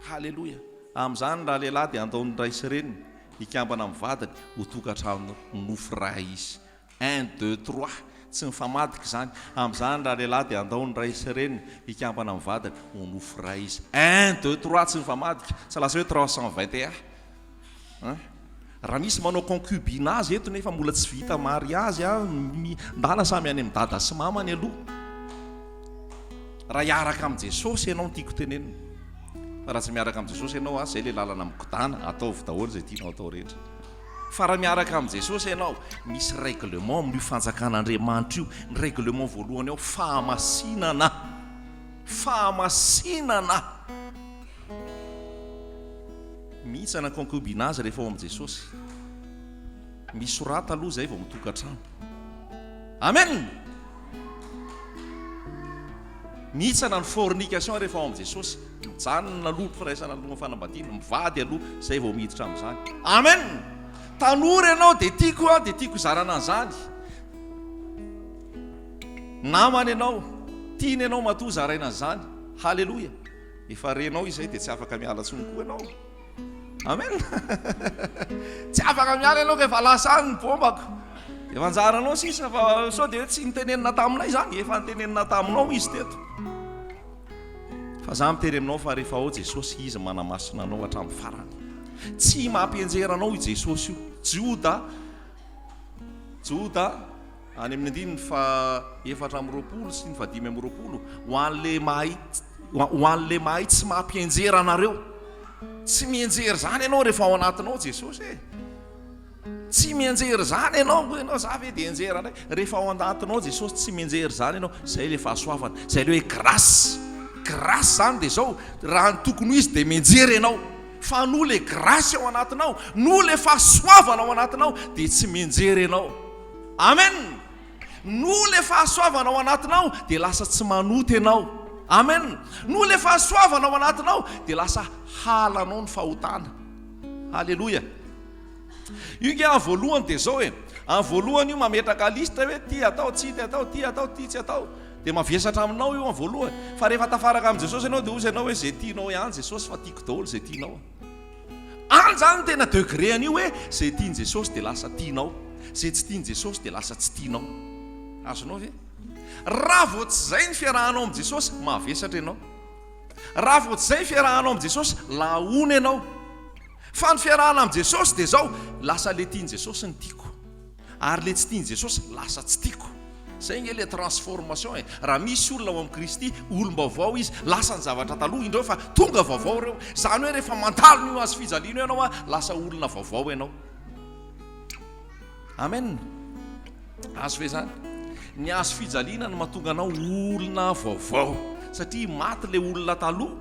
Haleloia. Amin'izany ralehilahy dia handao ny ray sy reniny, hikambana amin'ny vadiny, ho tokantrano nofo iray izy. Un, deux, trois. Tsy mifamadika izany. Amin'izany ralehilahy dia handao ny ray sy reniny, hikambana amin'ny vadiny, ho nofo iray izy. Un, deux, trois, tsy mifamadika. Tsy lasa hoe 321. Hein? Raha misy manao concubinage eto nefa mbola tsy vita mariage, ndana samy any amin'ny dada sy mamany aloha. Raha hiaraka amin'i Jesosy ianao no tiako tenenina. Fa raha tsy miaraka amin'i Jesosy ianao, izay ilay lalana migodàna, ataovy daholo izay tianao atao rehetra. Fa raha miaraka amin'i Jesosy ianao, misy règlement amin'io fanjakan'Andriamanitra io. Ny règlement voalohany ao, fahamasinana. Fahamasinana. Mihintsana concubinage rehefa ao amin'i Jesosy. Misorata aloha izay vao mitokantrano. Amen! Mihintsana ny fornication rehefa ao amin'i Jesosy. Mijanona aloha ny firaisana alohan'ny fanambadiana, mivady aloha izay vao miditra amin'izany. Amen! Tanora ianao dia tiako aho dia tiako hizarana an'izany. Namana ianao, tiana ianao matoa zaraina an'izany. Haleloia! Efa renao izay dia tsy afaka miala intsony koa ianao. Amen. Tsy afaka miala ianao ka efa lasa any ny bombako. Efa anjaranao sisa fa sao dia hoe tsy nitenenina taminay izany, efa nitenenina taminao izy teto. Fa za miteny aminao fa rehefa ao Jesosy, Izy manamasina anao hatramin'ny farany. Tsy mampianjera anao i Jesosy io. Joda, Joda, Any amin'ny andininy faha 24 sy ny faha 25, Ho an'ilay mahay, ho an'ilay mahay tsy mampianjera anareo. Tsy mianjera izany ianao rehefa ao anatinao Jesosy e. Tsy mianjera izany ianao, hoy ianao, za ve dia hianjera indray? Rehefa ao anatinao Jesosy, tsy mianjera izany ianao. Izay ilay fahasoavana, izay ilay hoe grâce. Grâce izany dia izao, raha ny tokony ho izy dia mianjera ianao. Fa noho ilay grâce ao anatinao, noho ilay fahasoavana ao anatinao, dia tsy mianjera ianao. Amen! Noho ilay fahasoavana ao anatinao dia lasa tsy manota ianao. Amen! Noho ilay fahasoavana ao anatinao dia lasa halanao ny fahotana. Haleloia! Io nge amin'ny voalohany dia izao e. Amin'ny voalohany io mametraka liste hoe ty atao, tsy ty atao, ty atao, ty tsy atao. Dia mavesatra aminao io amin'ny voalohany. Fa rehefa tafaraka amin'i Jesosy ianao dia hozy ianao hoe izay tianao ihany Jesosy fa tiako daholo izay tianao. Any zany no tena degré an'io hoe zay tian'i Jesosy dia lasa tianao, zay tsy tian'i Jesosy dia lasa tsy tianao. Azonao ve? Raha vao tsy zay ny fiarahanao amin'i Jesosy, mavesatra ianao. Raha vao tsy zay ny fiarahanao amin'i Jesosy, lahoana ianao. Fa ny fiarahana amin'i Jesosy dia zao, lasa le tian'i Jesosy ny tiako. Ary le tsy tian'i Jesosy lasa tsy tiako. Zay nge le transformation e. Raha misy olona ao amin'i Kristy, olom-baovao izy, lasa ny zavatra taloha indreo fa tonga vaovao ireo. Izany hoe rehefa mandalo an'io hazo fijaliana io ianao a, lasa olona vaovao ianao. Amen. Azo ve izany? Ny hazo fijaliana no mahatonga anao olona vaovao. Satria maty le olona taloha.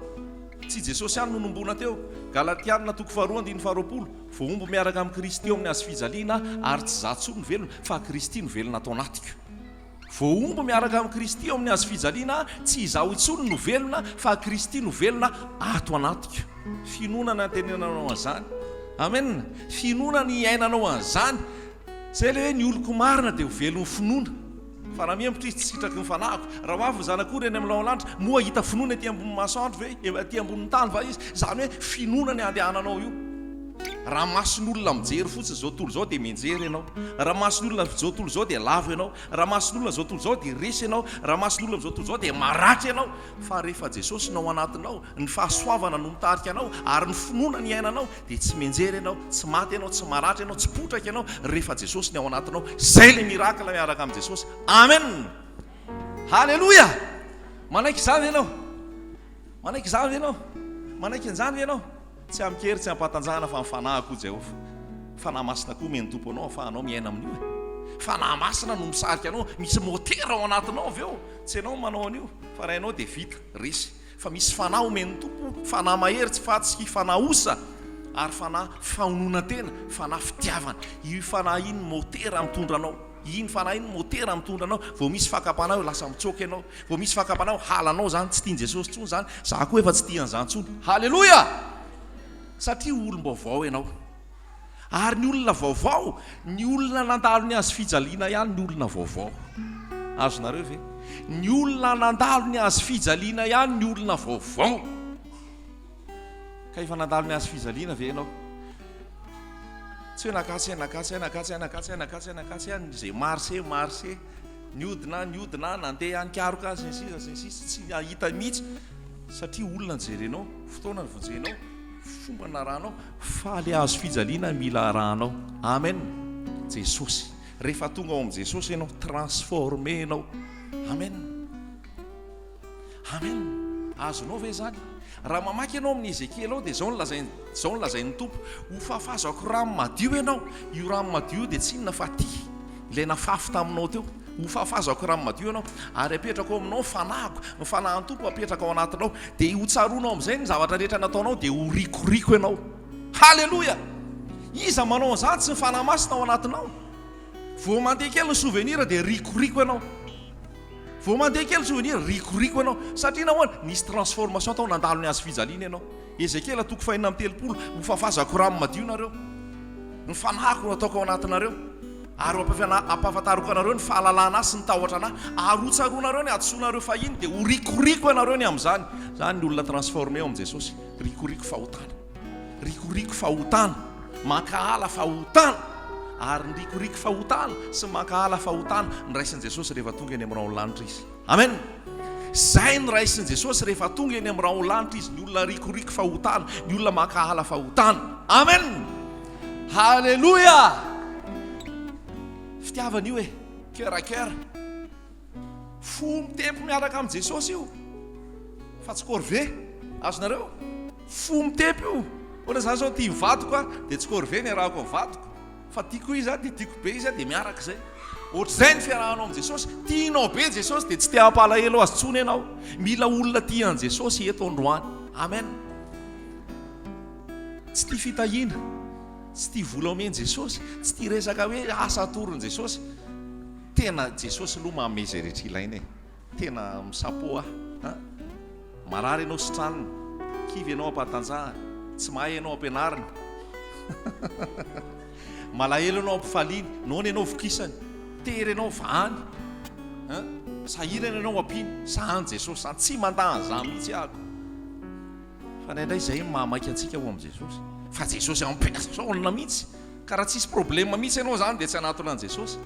Tsy Jesosy ihany no nomboana teo. Galatiana toko faharoa andininy faharoapolo. Voahombo miaraka amin'i Kristy eo amin'ny hazofijaliana aho, ary tsy izaho intsony no velona, fa Kristy no velona ato anatiko. Voahombo miaraka amin'i Kristy eo amin'ny hazofijaliana aho, tsy izaho intsony no velona, fa Kristy no velona ato anatiko. Finoana ny antenenanao an'izany. Amen. Finoana ny hiainanao an'izany. Izay ilay hoe ny oloko marina dia ho velon'ny finoana. Fa raha mihemotra izy tsy sitraky ny fanahiko. Raha ho avy ny Zanak'ondry eny amin'ny laolanitra, moa hahita finoana ety ambonin'ny masoandro ve, ety ambonin'ny tany va izy? Izany hoe finoana ny andehananao io. Raha mason'olona mijery fotsiny izao tontolo izao dia mianjera ianao. Raha mason'olona izao tontolo izao dia lavo ianao. Raha mason'olona izao tontolo izao dia resy ianao. Raha mason'olona amin'izao tontolo izao dia maratra ianao. Fa rehefa Jesosy no ao anatinao, ny fahasoavana no mitarika anao ary ny finoana ny iainanao dia tsy mianjera ianao, tsy maty ianao, tsy maratra ianao, tsy potraka ianao rehefa Jesosy ny ao anatinao. Izay ilay miracle miaraka amin'i Jesosy. Amen! Haleloia! Manaiky izany ve ianao? Manaiky izany ve ianao? Manaiky an'izany ve ianao? Tsy amin-kery, tsy am-pahatanjahana fa amin'ny fanahiko hoy Jehovah. Fanahy Masina koa omen'ny Tompo anao ahafahanao miaina amin'io e. Fanahy Masina no misarika anao, misy motera ao anatinao avy eo. Tsy ianao no manao an'io fa raha ianao dia vita, resy. Fa misy fanahy omen'ny Tompo, fanahy mahery tsy fa tsy fanahy osa, ary fanahy fahononan-tena, fanahy fitiavana. Io fanahy iny motera mitondra anao. Iny fanahy iny motera mitondra anao. Vao misy fakam-panahy eo lasa mitsoaka ianao. Vao misy fakam-panahy eo halanao izany, tsy tian'i Jesosy intsony izany. Za koa efa tsy tia an'izany intsony. Haleloia! Satria olom-baovao ianao. Ary ny olona vaovao, ny olona nandalo ny hazo fijaliana ihany ny olona vaovao. Azonareo ve? Ny olona nandalo ny hazo fijaliana ihany ny olona vaovao. Ka efa nandalo ny hazo fijaliana ve ianao? Tsy hoe nakatsy ahy, nakatsy ahy, nakatsy ahy, nakatsy ahy, nakatsy ahy, nakatsy ahy, izay marché, marché, niodina, niodina, nandeha nikaroka azy, sy ny sisa, sy ny sisa, tsy nahita mihitsy, satria olona no jerenao, fotoana no vonjenao, fomba narahanao. Fa le hazo fijaliana mila arahanao. Amen. Jesosy. Rehefa tonga ao amin'i Jesosy ianao, transformé ianao. Amen. Amen! Azonao ve izany? Raha mamaky ianao amin'ny Ezekiela ao dia izao no lazainy, izao no lazain'ny Tompo, Hofafazako rano madio ianao. Io rano madio io dia tsy inona fa ity, ilay nafafy taminao teo. Hofafazako rano madio ianao, ary hapetrako ao aminao ny fanahiko, ny fanahin'ny Tompo hapetraka ao anatinao. Dia hotsaroanao amin'izay ny zavatra rehetra nataonao, dia ho rikoriko ianao. Haleloia! Iza manao an'izany? Tsy ny Fanahy Masina ao anatinao. Vao mandeha kely ny souvenir dia rikoriko ianao. Vao mandeha kely souvenir, rikoriko ianao. Satria nahoana? Nisy transformation tao, nandalo ny hazo fijaliana ianao. Ezekiela toko fahenina amby 30, Hofafazako rano madio nareo. Ny fanahiko no ataoko ao anatinareo. Ary ho ampahafantariko anareo ny fahalalana ahy sy ny tahotra an'ahy. Ary hotsaroanareo ny hadisoanareo fahiny, dia ho rikoriko ianareo ny amin'izany. Izany ny olona transformé ao amin'i Jesosy. Rikoriko fahotana. Rikoriko fahotana. Mankahala fahotana. Ary ny rikoriko fahotana sy mankahala fahotana no raisin'i Jesosy rehefa tonga eny amin'ny rahon'ny lanitra Izy. Amen. Izay no raisin'i Jesosy rehefa tonga eny amin'ny rahon'ny lanitra Izy, ny olona rikoriko fahotana, ny olona mankahala fahotana. Amen. Haleloia. Fitiavana io e. Cœur à cœur. Fo mitempo miaraka amin'i Jesosy io fa tsy corvée. Azonareo? Fo mitempo io. Ohatra za zao tia vadiko a, dia tsy corvée ny iarahako amin'ny vadiko fa tiako izy a, dia tiako be izy a, dia miaraka izay. Ohatr'izay ny fiarahanao amin'i Jesosy. Tianao be Jesosy dia tsy te hampalahelo azy intsony ianao. Mila olona tia an'i Jesosy eto androany. Amen. Tsy tia fitahiana, tsy tia vola omen'i Jesosy, tsy tia resaka hoe asa atoron'i Jesosy. Tena Jesosy aloha manome izay rehetra ilaina e! Tena misapo aho an! Marary ianao sitranina, kivy ianao ampahatanjahana, tsy mahay ianao ampianarina, malahelo ianao ampifaliana, noana ianao vokisany, tery ianao vahany an! Sahirana ianao ampiana, zany Jesosy zany, tsy mandà an'izany mihitsy aho. Fa indraindray izay no mahamaika antsika ho amin'i Jesosy. Fa Jesosy en personne mihitsy. Ka raha tsisy problème mihitsy ianao zany dia tsy hanatona an'i Jesosy.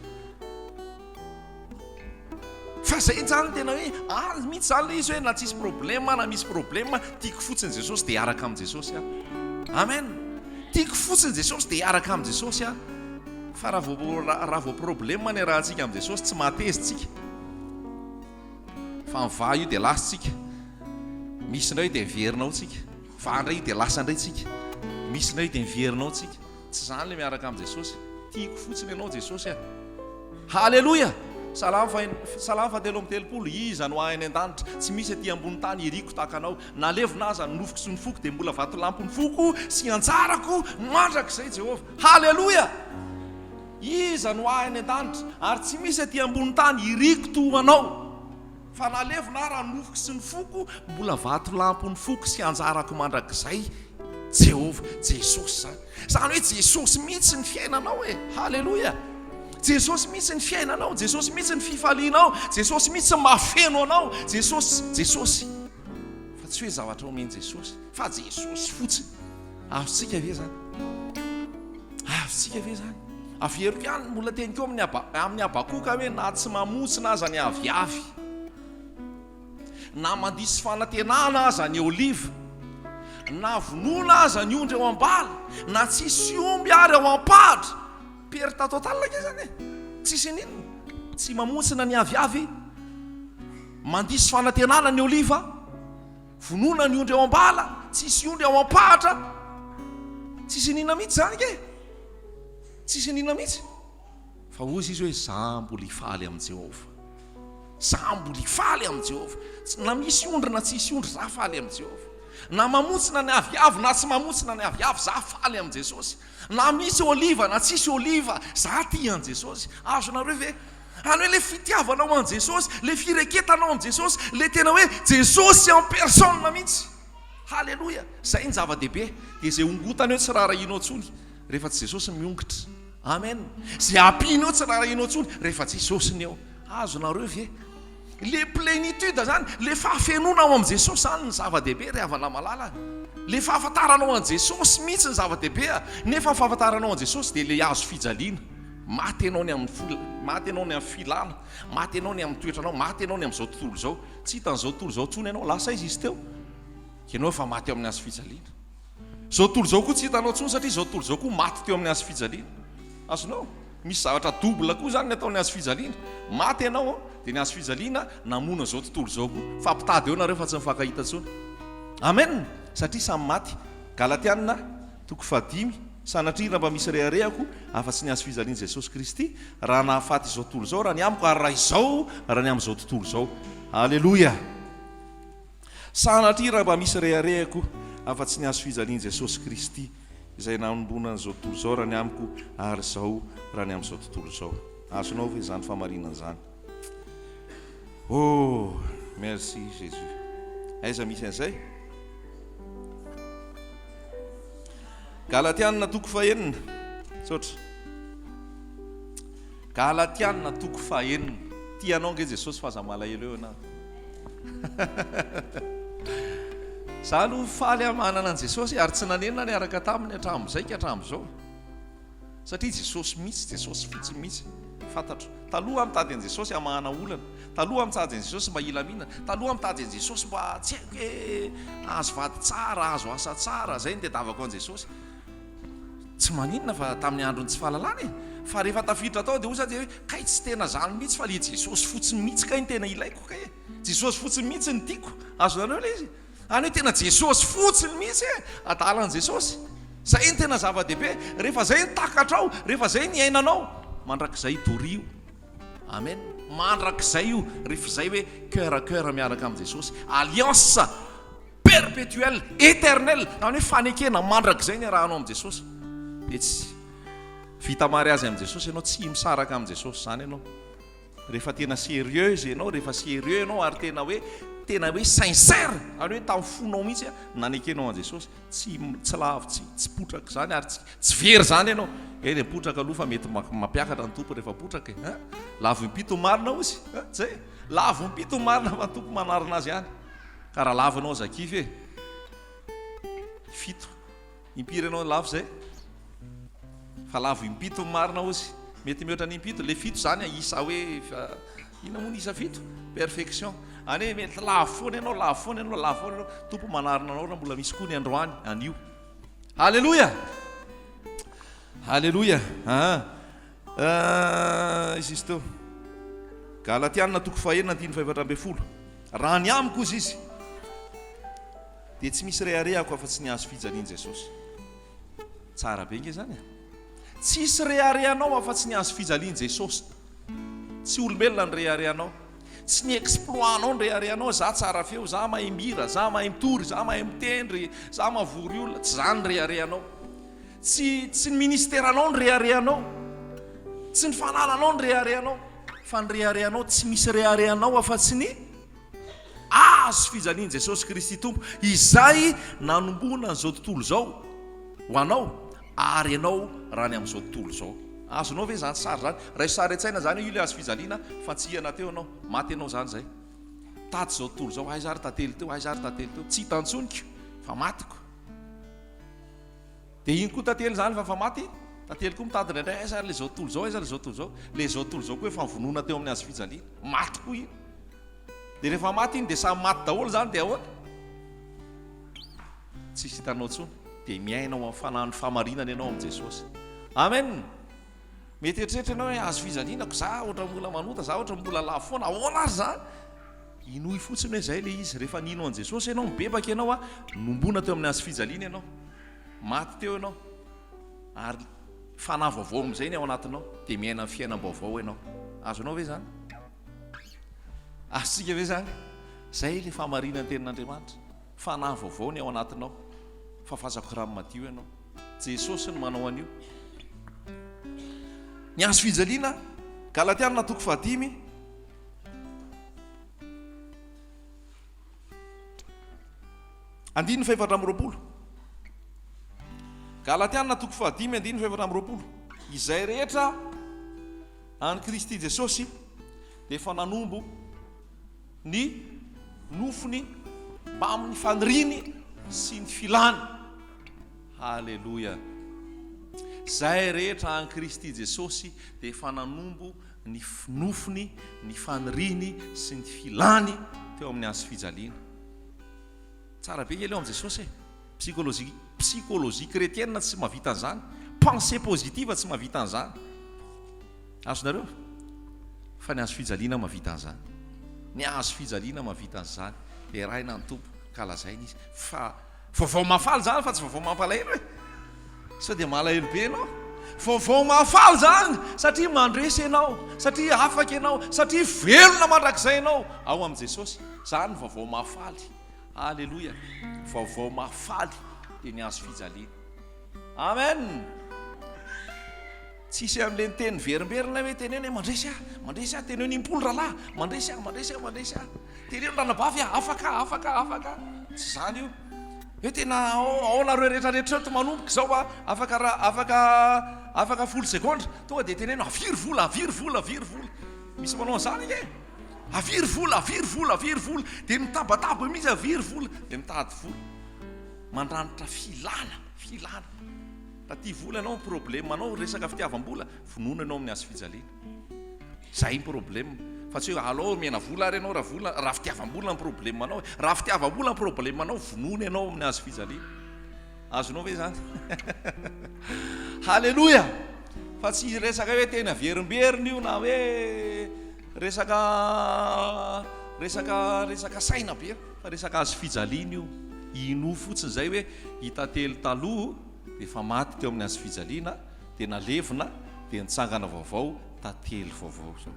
Fa zay zany tena hoe any mihitsy zany le izy hoe na tsisy problème na misy problème tiako fotsiny Jesosy dia hiaraka amin'i Jesosy aho. Amen. Tiako fotsiny Jesosy dia hiaraka amin'i Jesosy aho. Fa raha vao raha vao problème ny arahantsika amin'i Jesosy tsy mahateza tsika. Fa mivaha io dia lasa tsika. Misy indray dia miverina ao tsika. Vaha indray io dia lasa indray tsika. Misy indray io dia miverina ao tsika. Tsy izany ilay miaraka amin'i Jesosy. Tiako fotsiny ianao Jesosy a. Haleloia! Salamo faha Salamo fahatelo amby 30, Iza no ahy any an-danitra? Tsy misy aty ambony tany iriko tahaka anao. Na levona aza ny nofoko sy ny foko dia mbola vatolampin'ny foko sy anjarako mandrakizay Jehovah. Haleloia! Iza no ahy any an-danitra? Ary tsy misy aty ambony tany iriko toa anao. Fa na levona ara ny nofoko sy ny foko, mbola vatolampin'ny foko sy anjarako mandrakizay Jehovah. Jesosy izany. Izany hoe Jesosy mihitsy ny fiainanao e. Haleloia. Jesosy mihitsy ny fiainanao, Jesosy mihitsy ny fifalianao, Jesosy mihitsy ny mahafeno anao. Jesosy, Jesosy. Fa tsy hoe zavatra omen'i Jesosy, fa Jesosy fotsiny. Azontsika ve izany? Azontsika ve izany? Averiko ihany, mbola teny koa amin'ny Aba, amin'ny Habakoka hoe na tsy mamontsina aza ny aviavy, na mandiso fanantenana aza ny oliva, na vonoina aza ny ondry ao am-bala, na tsisy omby ary ao am-pahatra. Perte totale ange izany e! Tsisy n'inona. Tsy mamontsina ny aviavy, mandiso fanantenana ny oliva. Vonoina ny ondry ao am-bala, tsisy ondry ao am-pahatra. Tsisy iniana mihitsy izany ange. Tsisy iniana mihitsy. Fa hoy izy hoe, Za mbola hifaly amin'i Jehovah. Za mbola hifaly amin'i Jehovah. Na misy ondry na tsisy ondry, za faly amin'i Jehovah. Na mamontsina ny aviavy na tsy mamontsina ny aviavy, za faly amin'i Jesosy. Na misy oliva na tsisy oliva, za tia an'i Jesosy. Azonareo ve? Any hoe le fitiavanao an'i Jesosy, le fireketanao amin'i Jesosy, le tena hoe Jesosy en personne mihitsy. Haleloia! Zay ny zava-dehibe. Dia izay ongotana eo tsy raharahianao intsony rehefa tsy Jesosy ny miongotra. Amen. Izay ampiana eo tsy raharahianao intsony rehefa Jesosy ny eo. Azonareo ve? Le plénitude zany, le fahafenoana ao amin'i Jesosy zany ny zava-dehibe ry havana malala. Le fahafantaranao an'i Jesosy mihitsy ny zava-dehibe a. Nefa ny fahafantaranao an'i Jesosy dia le hazo fijaliana. Maty ianao ny amin'ny fo, maty ianao ny amin'ny filana, maty ianao ny amin'ny toetranao, maty ianao ny amin'izao tontolo izao. Tsy hitan'izao tontolo izao intsony ianao, lasa aiza izy teo? Ianao efa maty eo amin'ny hazo fijaliana. Izao tontolo izao koa tsy hitanao intsony satria izao tontolo izao koa maty teo amin'ny hazo fijaliana. Azonao? Misy zavatra double koa izany ny ataon'ny hazo fijaliana. Maty ianao dia ny hazo fijaliana namono an'izao tontolo izao koa. Fampitady eo nareo fa tsy mifankahita intsony. Amen! Satria samy maty. Galatiana toko fahadimy, Sanatria raha mba misy reharehako afa-tsy ny hazo fijalian'i Jesosy Kristy, raha nahafaty izao tontolo izao raha ny amiko ary raha izao raha ny amin'izao tontolo izao. Aleloia! Sanatria raha mba misy reharehako afa-tsy ny hazo fijalian'i Jesosy Kristy izay nanomboana an'izao tontolo izao raha ny amiko ary izao raha ny amin'izao tontolo izao. Azonao ve izany famarinana izany? Oh, merci Jésus. Aiza misy an'izay? Galatiana toko fahenina. Tsotra. Galatiana toko fahenina. Tia anao ange Jesosy fa aza malahelo eo ianao. Za aloha faly aho manana an'i Jesosy ary tsy nanenina niaraka taminy hatramin'izay ka hatramin'izao. Satria Jesosy mihitsy, Jesosy fotsiny mihitsy. Fantatro. Taloha aho mitady an'i Jesosy hamahana olana. Taloha aho mitady an'i Jesosy mba hilaminana. Taloha aho mitady an'i Jesosy mba tsy haiko hoe hahazo vady tsara, hahazo asa tsara. Izay no tedavako an'i Jesosy. Tsy maninona fa tamin'ny andron'ny tsy fahalalana e. Fa rehefa tafiditra tao dia hoy za dia hoe kay tsy tena zany mihitsy fa le Jesosy fotsiny mihitsy kay no tena ilaiko kay e. Jesosy fotsiny mihitsy no tiako. Azonareo ilay izy? Any hoe tena Jesosy fotsiny mihitsy e. Adalan'i Jesosy. Zay no tena zava-dehibe. Rehefa zay no takatrao, rehefa zay no iainanao, mandrakizay doria io. Amen. Mandrakizay io. Rehefa zay hoe cœur à cœur miaraka amin'i Jesosy. Alliance perpetuel, éternel, zany hoe fanekena mandrakizay ny arahanao amin'i Jesosy. Dia tsy vita mariazy amin'i Jesosy ianao, tsy misaraka amin'i Jesosy izany ianao. Rehefa tena sérieuse ianao, rehefa sérieux ianao ary tena hoe tena hoe sincère, zany hoe tamin'ny fonao mihitsy nanekenao an'i Jesosy, tsy tsy lavo, tsy tsy potraka izany ary tsy tsy very izany ianao. Eny e, potraka aloha fa mety mampiakatra ny Tompo rehefa potraka e. Hein? Lavo impito ny marina hozy, hein? Zay. Lavo impito ny marina fa ny Tompo manarina azy ihany. Ka raha lavo ianao aza kivy e. Fito. Impiry ianao lavo zay? Fa lavo impito ny marina ozy. Mety mihoatra ny impito. Le fito zany isa hoe inona moa ny isa fito? Perfection. Any hoe mety lavo foana ianao, lavo foana ianao, lavo foana ianao. Tompo manarina anao raha mbola misy koa ny androany, anio. Alléluia! Alléluia! Ah. Ah, izy izy teo. Galatiana toko fahenina andininy fahefatra ambin'ny folo. Raha ny amiko ozy izy dia tsy misy reharehako afa-tsy ny hazo fijalian'i Jesosy. Tsara be nge zany e. Tsisy reharehanao afa-tsy ny hazo fijalian'i Jesosy. Tsy olombelona ny reharehanao. Tsy ny exploit-nao ny reharehanao, za tsara feo, za mahay mihira, za mahay mitory, za mahay mitendry, za mahavory olona. Tsy zany ny reharehanao. Tsy tsy ny ministeranao ny reharehanao, tsy ny fanananao ny reharehanao, fa ny reharehanao tsy misy reharehanao afa-tsy ny hazo fijalian'i Jesosy Kristy Tompo, izay nanomboana an'izao tontolo izao ho anao ary ianao raha ny amin'izao tontolo izao. Azonao ve izany sary izany? Raiso sary an-tsaina izany hoe io ilay hazo fijaliana, fantsihana teo ianao, maty ianao izany izay. Tato izao tontolo izao, aiza ary tantely teo, aiza ary tantely teo, tsy hita intsony ko, fa matiko. Dia iny koa tantely izany fa efa maty, tantely koa mitady indraindray aiza ary ilay izao tontolo izao, aiza ilay izao tontolo izao, ilay izao tontolo izao koa efa nivonona teo amin'ny hazo fijaliana, maty koa iny. Dia rehefa maty iny dia samy maty daholo izany dia ahoana? Tsisy hitanao intsony, dia miaina ao amin'ny fanahin'ny fahamarinana ianao amin'i Jesosy. Amen! Mety hieritreritra ianao hoe hazo fijaliana ko za ohatra mbola manota, za ohatra mbola lavo foana, ahoana ary izany? Inoy fotsiny hoe izay ilay izy, rehefa nino an'i Jesosy ianao, mibebaka ianao, nombona teo amin'ny hazo fijaliana ianao. Maty teo ianao ary fanahy vaovao amin'izay ny ao anatinao dia miaina ny fiainam-baovao ianao. Azonao ve izany? Azontsika ve izany? Izay ilay fahamarinan'ny tenin'Andriamanitra. Fanahy vaovao ny ao anatinao. Fafazako rano madio ianao. Jesosy no manao an'io. Ny hazo fijaliana, Galatiana toko fahadimy. Andininy fahefatra amby 20. Galatiana toko fahadimy andininy fahefatra amby 20. Izay rehetra an'i Kristy Jesosy dia efa nanombo ny nofony mbamin'ny faniriany sy ny filany. Haleloia! Izay rehetra an'i Kristy Jesosy dia efa nanombo ny nofony, ny faniriany sy ny filany teo amin'ny hazo fijaliana. Tsara be nge leo amin'i Jesosy e! Psychologie, psychologie chrétienne tsy mahavita an'izany. Pensée positive tsy mahavita an'izany. Azonareo? Fa ny hazo fijaliana mahavita an'izany. Ny hazo fijaliana mahavita an'izany. Deraina ny Tompo ka lazaina Izy fa vaovao mahafaly izany fa tsy vaovao mampalahelo e! Sao dia malahelo be ianao? Vaovao mahafaly izany satria mandresy ianao, satria afaka ianao, satria velona mandrakizay ianao ao amin'i Jesosy. Izany ny vaovao mahafaly. Aleloia! Vaovao mahafaly dia ny hazo fijaliana. Amen! Tsisy an'le niteny miverimberina hoe teneno hoe mandresy aho, mandresy aho, teneno impolo rahalahy, mandresy aho, mandresy aho, mandresy aho. Teneno ranabavy aho, afaka aho, afaka aho, afaka aho. Tsy izany io. Hoe tena ao, ao nareo rehetra rehetra eto manomboka izao a, afaka ra, afaka afaka folo segondra, tonga dia teneno aviry vola, aviry vola, aviry vola. Misy manao an'izany ange. Aviry vola, aviry vola, aviry vola. Dia mitabataba mihitsy aviry vola, dia mitady vola. Mandranitra filana, filana. Raha tia vola ianao, ny problème anao resaka fitiavam-bola, vonoina ianao amin'ny hazo fijaliana. Zay ny problème. Fa tsy hoe alao omena vola ary ianao raha vola, raha fitiavam-bola ny problème anao. Raha fitiavam-bola ny problème anao, vonoina ianao amin'ny hazo fijaliana. Azonao ve izany? Haleloia! Fa tsy resaka hoe teny averimberina io na hoe resaka resaka resaka saina be fa resaka hazo fijaliana io. Inoa fotsiny izay hoe i Tantely taloha efa maty teo amin'ny hazofijaliana dia nalevina dia nitsangana vaovao tantely vaovao izao.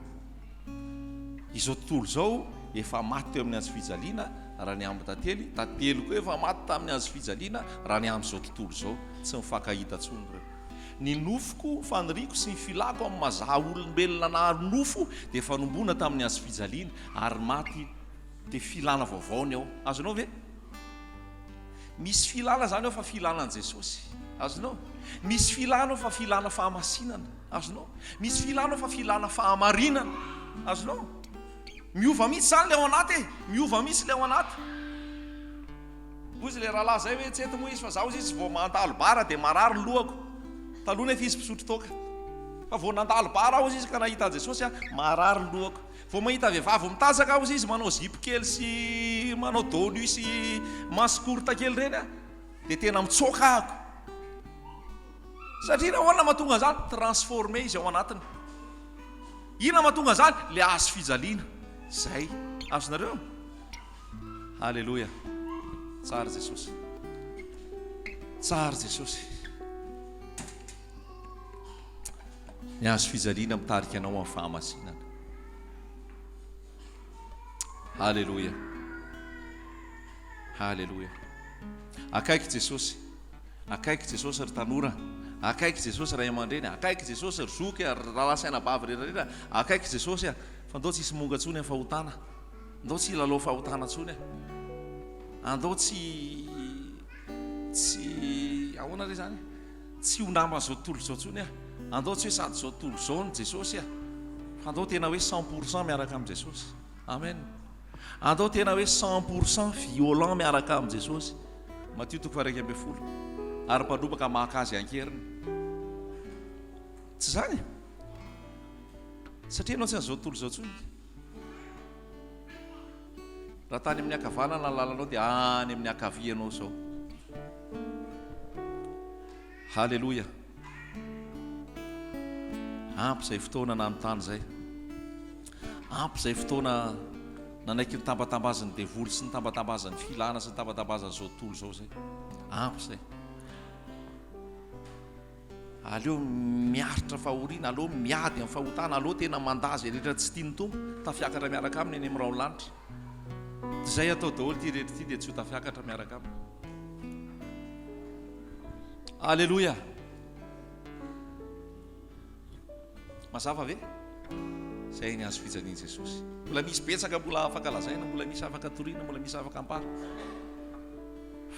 Izao tontolo izao efa maty teo amin'ny hazofijaliana raha ny amin'ny tantely, tantely koa efa maty tamin'ny hazofijaliana raha ny amin'izao tontolo izao. Tsy mifankahita intsony ireo. Ny nofoko, faniriako sy ny filako amin'ny maha za olombelona nahary nofo dia efa nombona tamin'ny hazofijaliana ary maty dia filana vaovao ny ao. Azonao ve? Misy filana izany ao fa filana an'i Jesosy. Azonao? Misy filana ao fa filana fahamasinana. Azonao? Misy filana ao fa filana fahamarinana. Azonao? Miova mihitsy izany ilay ao anaty e. Miova mihitsy ilay ao anaty. Hoy izy ilay rahalahy izay hoe tsy eto moa izy fa zaho izy vao mandalo bara dia marary ny lohako. Taloha nefa izy mpisotro toaka. Fa vao nandalo bara aho izy ka nahita an'i Jesosy aho, marary ny lohako. Vao mahita vehivavy mitanjaka aho izy manao zipo kely sy manao dos nu sy manche courte kely ireny aho dia tena mitsoaka ahako. Satria nahoana mahatonga an'izany? Transformé izy ao anatiny. Inona mahatonga an'izany? Le hazo fijaliana. Zay. Azonareo? Alléluia. Tsara Jesosy. Tsara Jesosy. Ny hazo fijaliana mitarika anao amin'ny fahamasinana. Haleloia. Haleloia. Akaiky Jesosy. Akaiky Jesosy ry tanora. Akaiky Jesosy ray aman-dreny. Akaiky Jesosy ry zoky, ry rahalahy sy anabavy rehetra rehetra. Akaiky Jesosy. Fa ndao tsy hisy monga intsony amin'ny fahotana. Ndao tsy hilalao fahotana intsony. Andao tsy tsy ahoana re izany? Tsy ho naman'izao tontolo izao intsony aho. Andao tsy hoe sady izao tontolo izao no Jesosy aho, fa andao tena hoe 100% miaraka amin'i Jesosy. Amen. Andao tena hoe 100% violent miaraka amin'i Jesosy. Matio toko faha-11. Ary mpandrobaka maka azy an-keriny. Tsy izany e? Satria ianao tsy an'izao tontolo izao intsony. Raha tany amin'ny ankavanana ny lalanao dia any amin'ny ankavia ianao izao. Haleloia. Ampy izay fotoana nanontany izay. Ampy izay fotoana nanaiky ny tambatambazin'ny devoly sy ny tambatambazan'ny filana sy ny tambatambazan'izao tontolo izao izay. Ampy izay. Aleo miaritra fahoriana, aleo miady amin'ny fahotana, aleo tena mandà izay rehetra tsy tian'ny Tompo, tafiakatra miaraka aminy eny amin'ny rahon'ny lanitra. Izay atao daholo ity rehetra ity dia tsy ho tafiakatra miaraka aminy. Aleloia! Mazava ve? Izay ny hazo fijalian'i Jesosy. Mbola misy betsaka mbola afaka lazaina, mbola misy afaka toriana, mbola misy afaka ambara.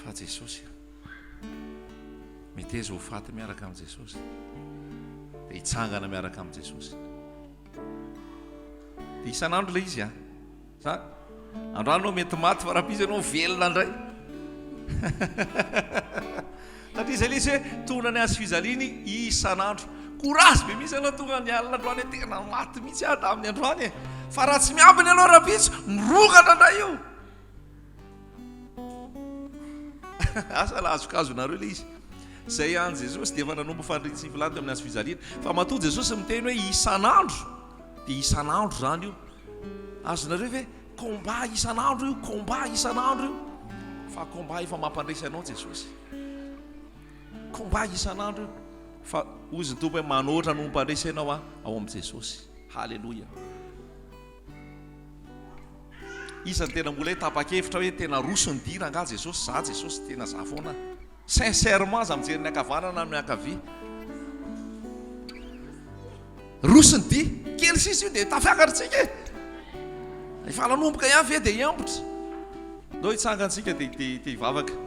Fa Jesosy Meteza ho faty miaraka amin'i Jesosy. Dia hitsangana miaraka amin'i Jesosy. Dia isan'andro ilay izy an. Za androany ianao mety maty fa rahampitso ianao velona indray. Satria izay ilay izy hoe tonga ny hazo fijaliany isan'andro. Courage be mihitsy ianao tonga ny alina androany hoe tena maty mihitsy aho tamin'ny androany e. Fa raha tsy miambina ianao rahampitso, mirongatra indray io. Asa la azokazonareo ilay izy. Izay ihany Jesosy dia efa nanompo faniriany sy filany teo amin'ny hazo fijaliana. Fa matoa Jesosy miteny hoe isan'andro dia isan'andro izany io. Azonareo ve? Combat isan'andro io, combat isan'andro io. Fa combat efa mampandresy anao Jesosy. Combat isan'andro io. Fa hozy ny Tompo hoe manoatra no mpandresy ianao a ao amin'i Jesosy. Haleloia. Iza no tena mbola hoe tapa-kevitra hoe tena roso ny dia rangaha Jesosy, za Jesosy tena za foana. Sincèrement aza mijery ny ankavanana na ny ankavia. Roso ny dia, kely sisa io dia tafiakatra tsika e. Efa nanomboka ihany ve dia hiambotra. Ndao hitsangantsika dia dia hivavaka.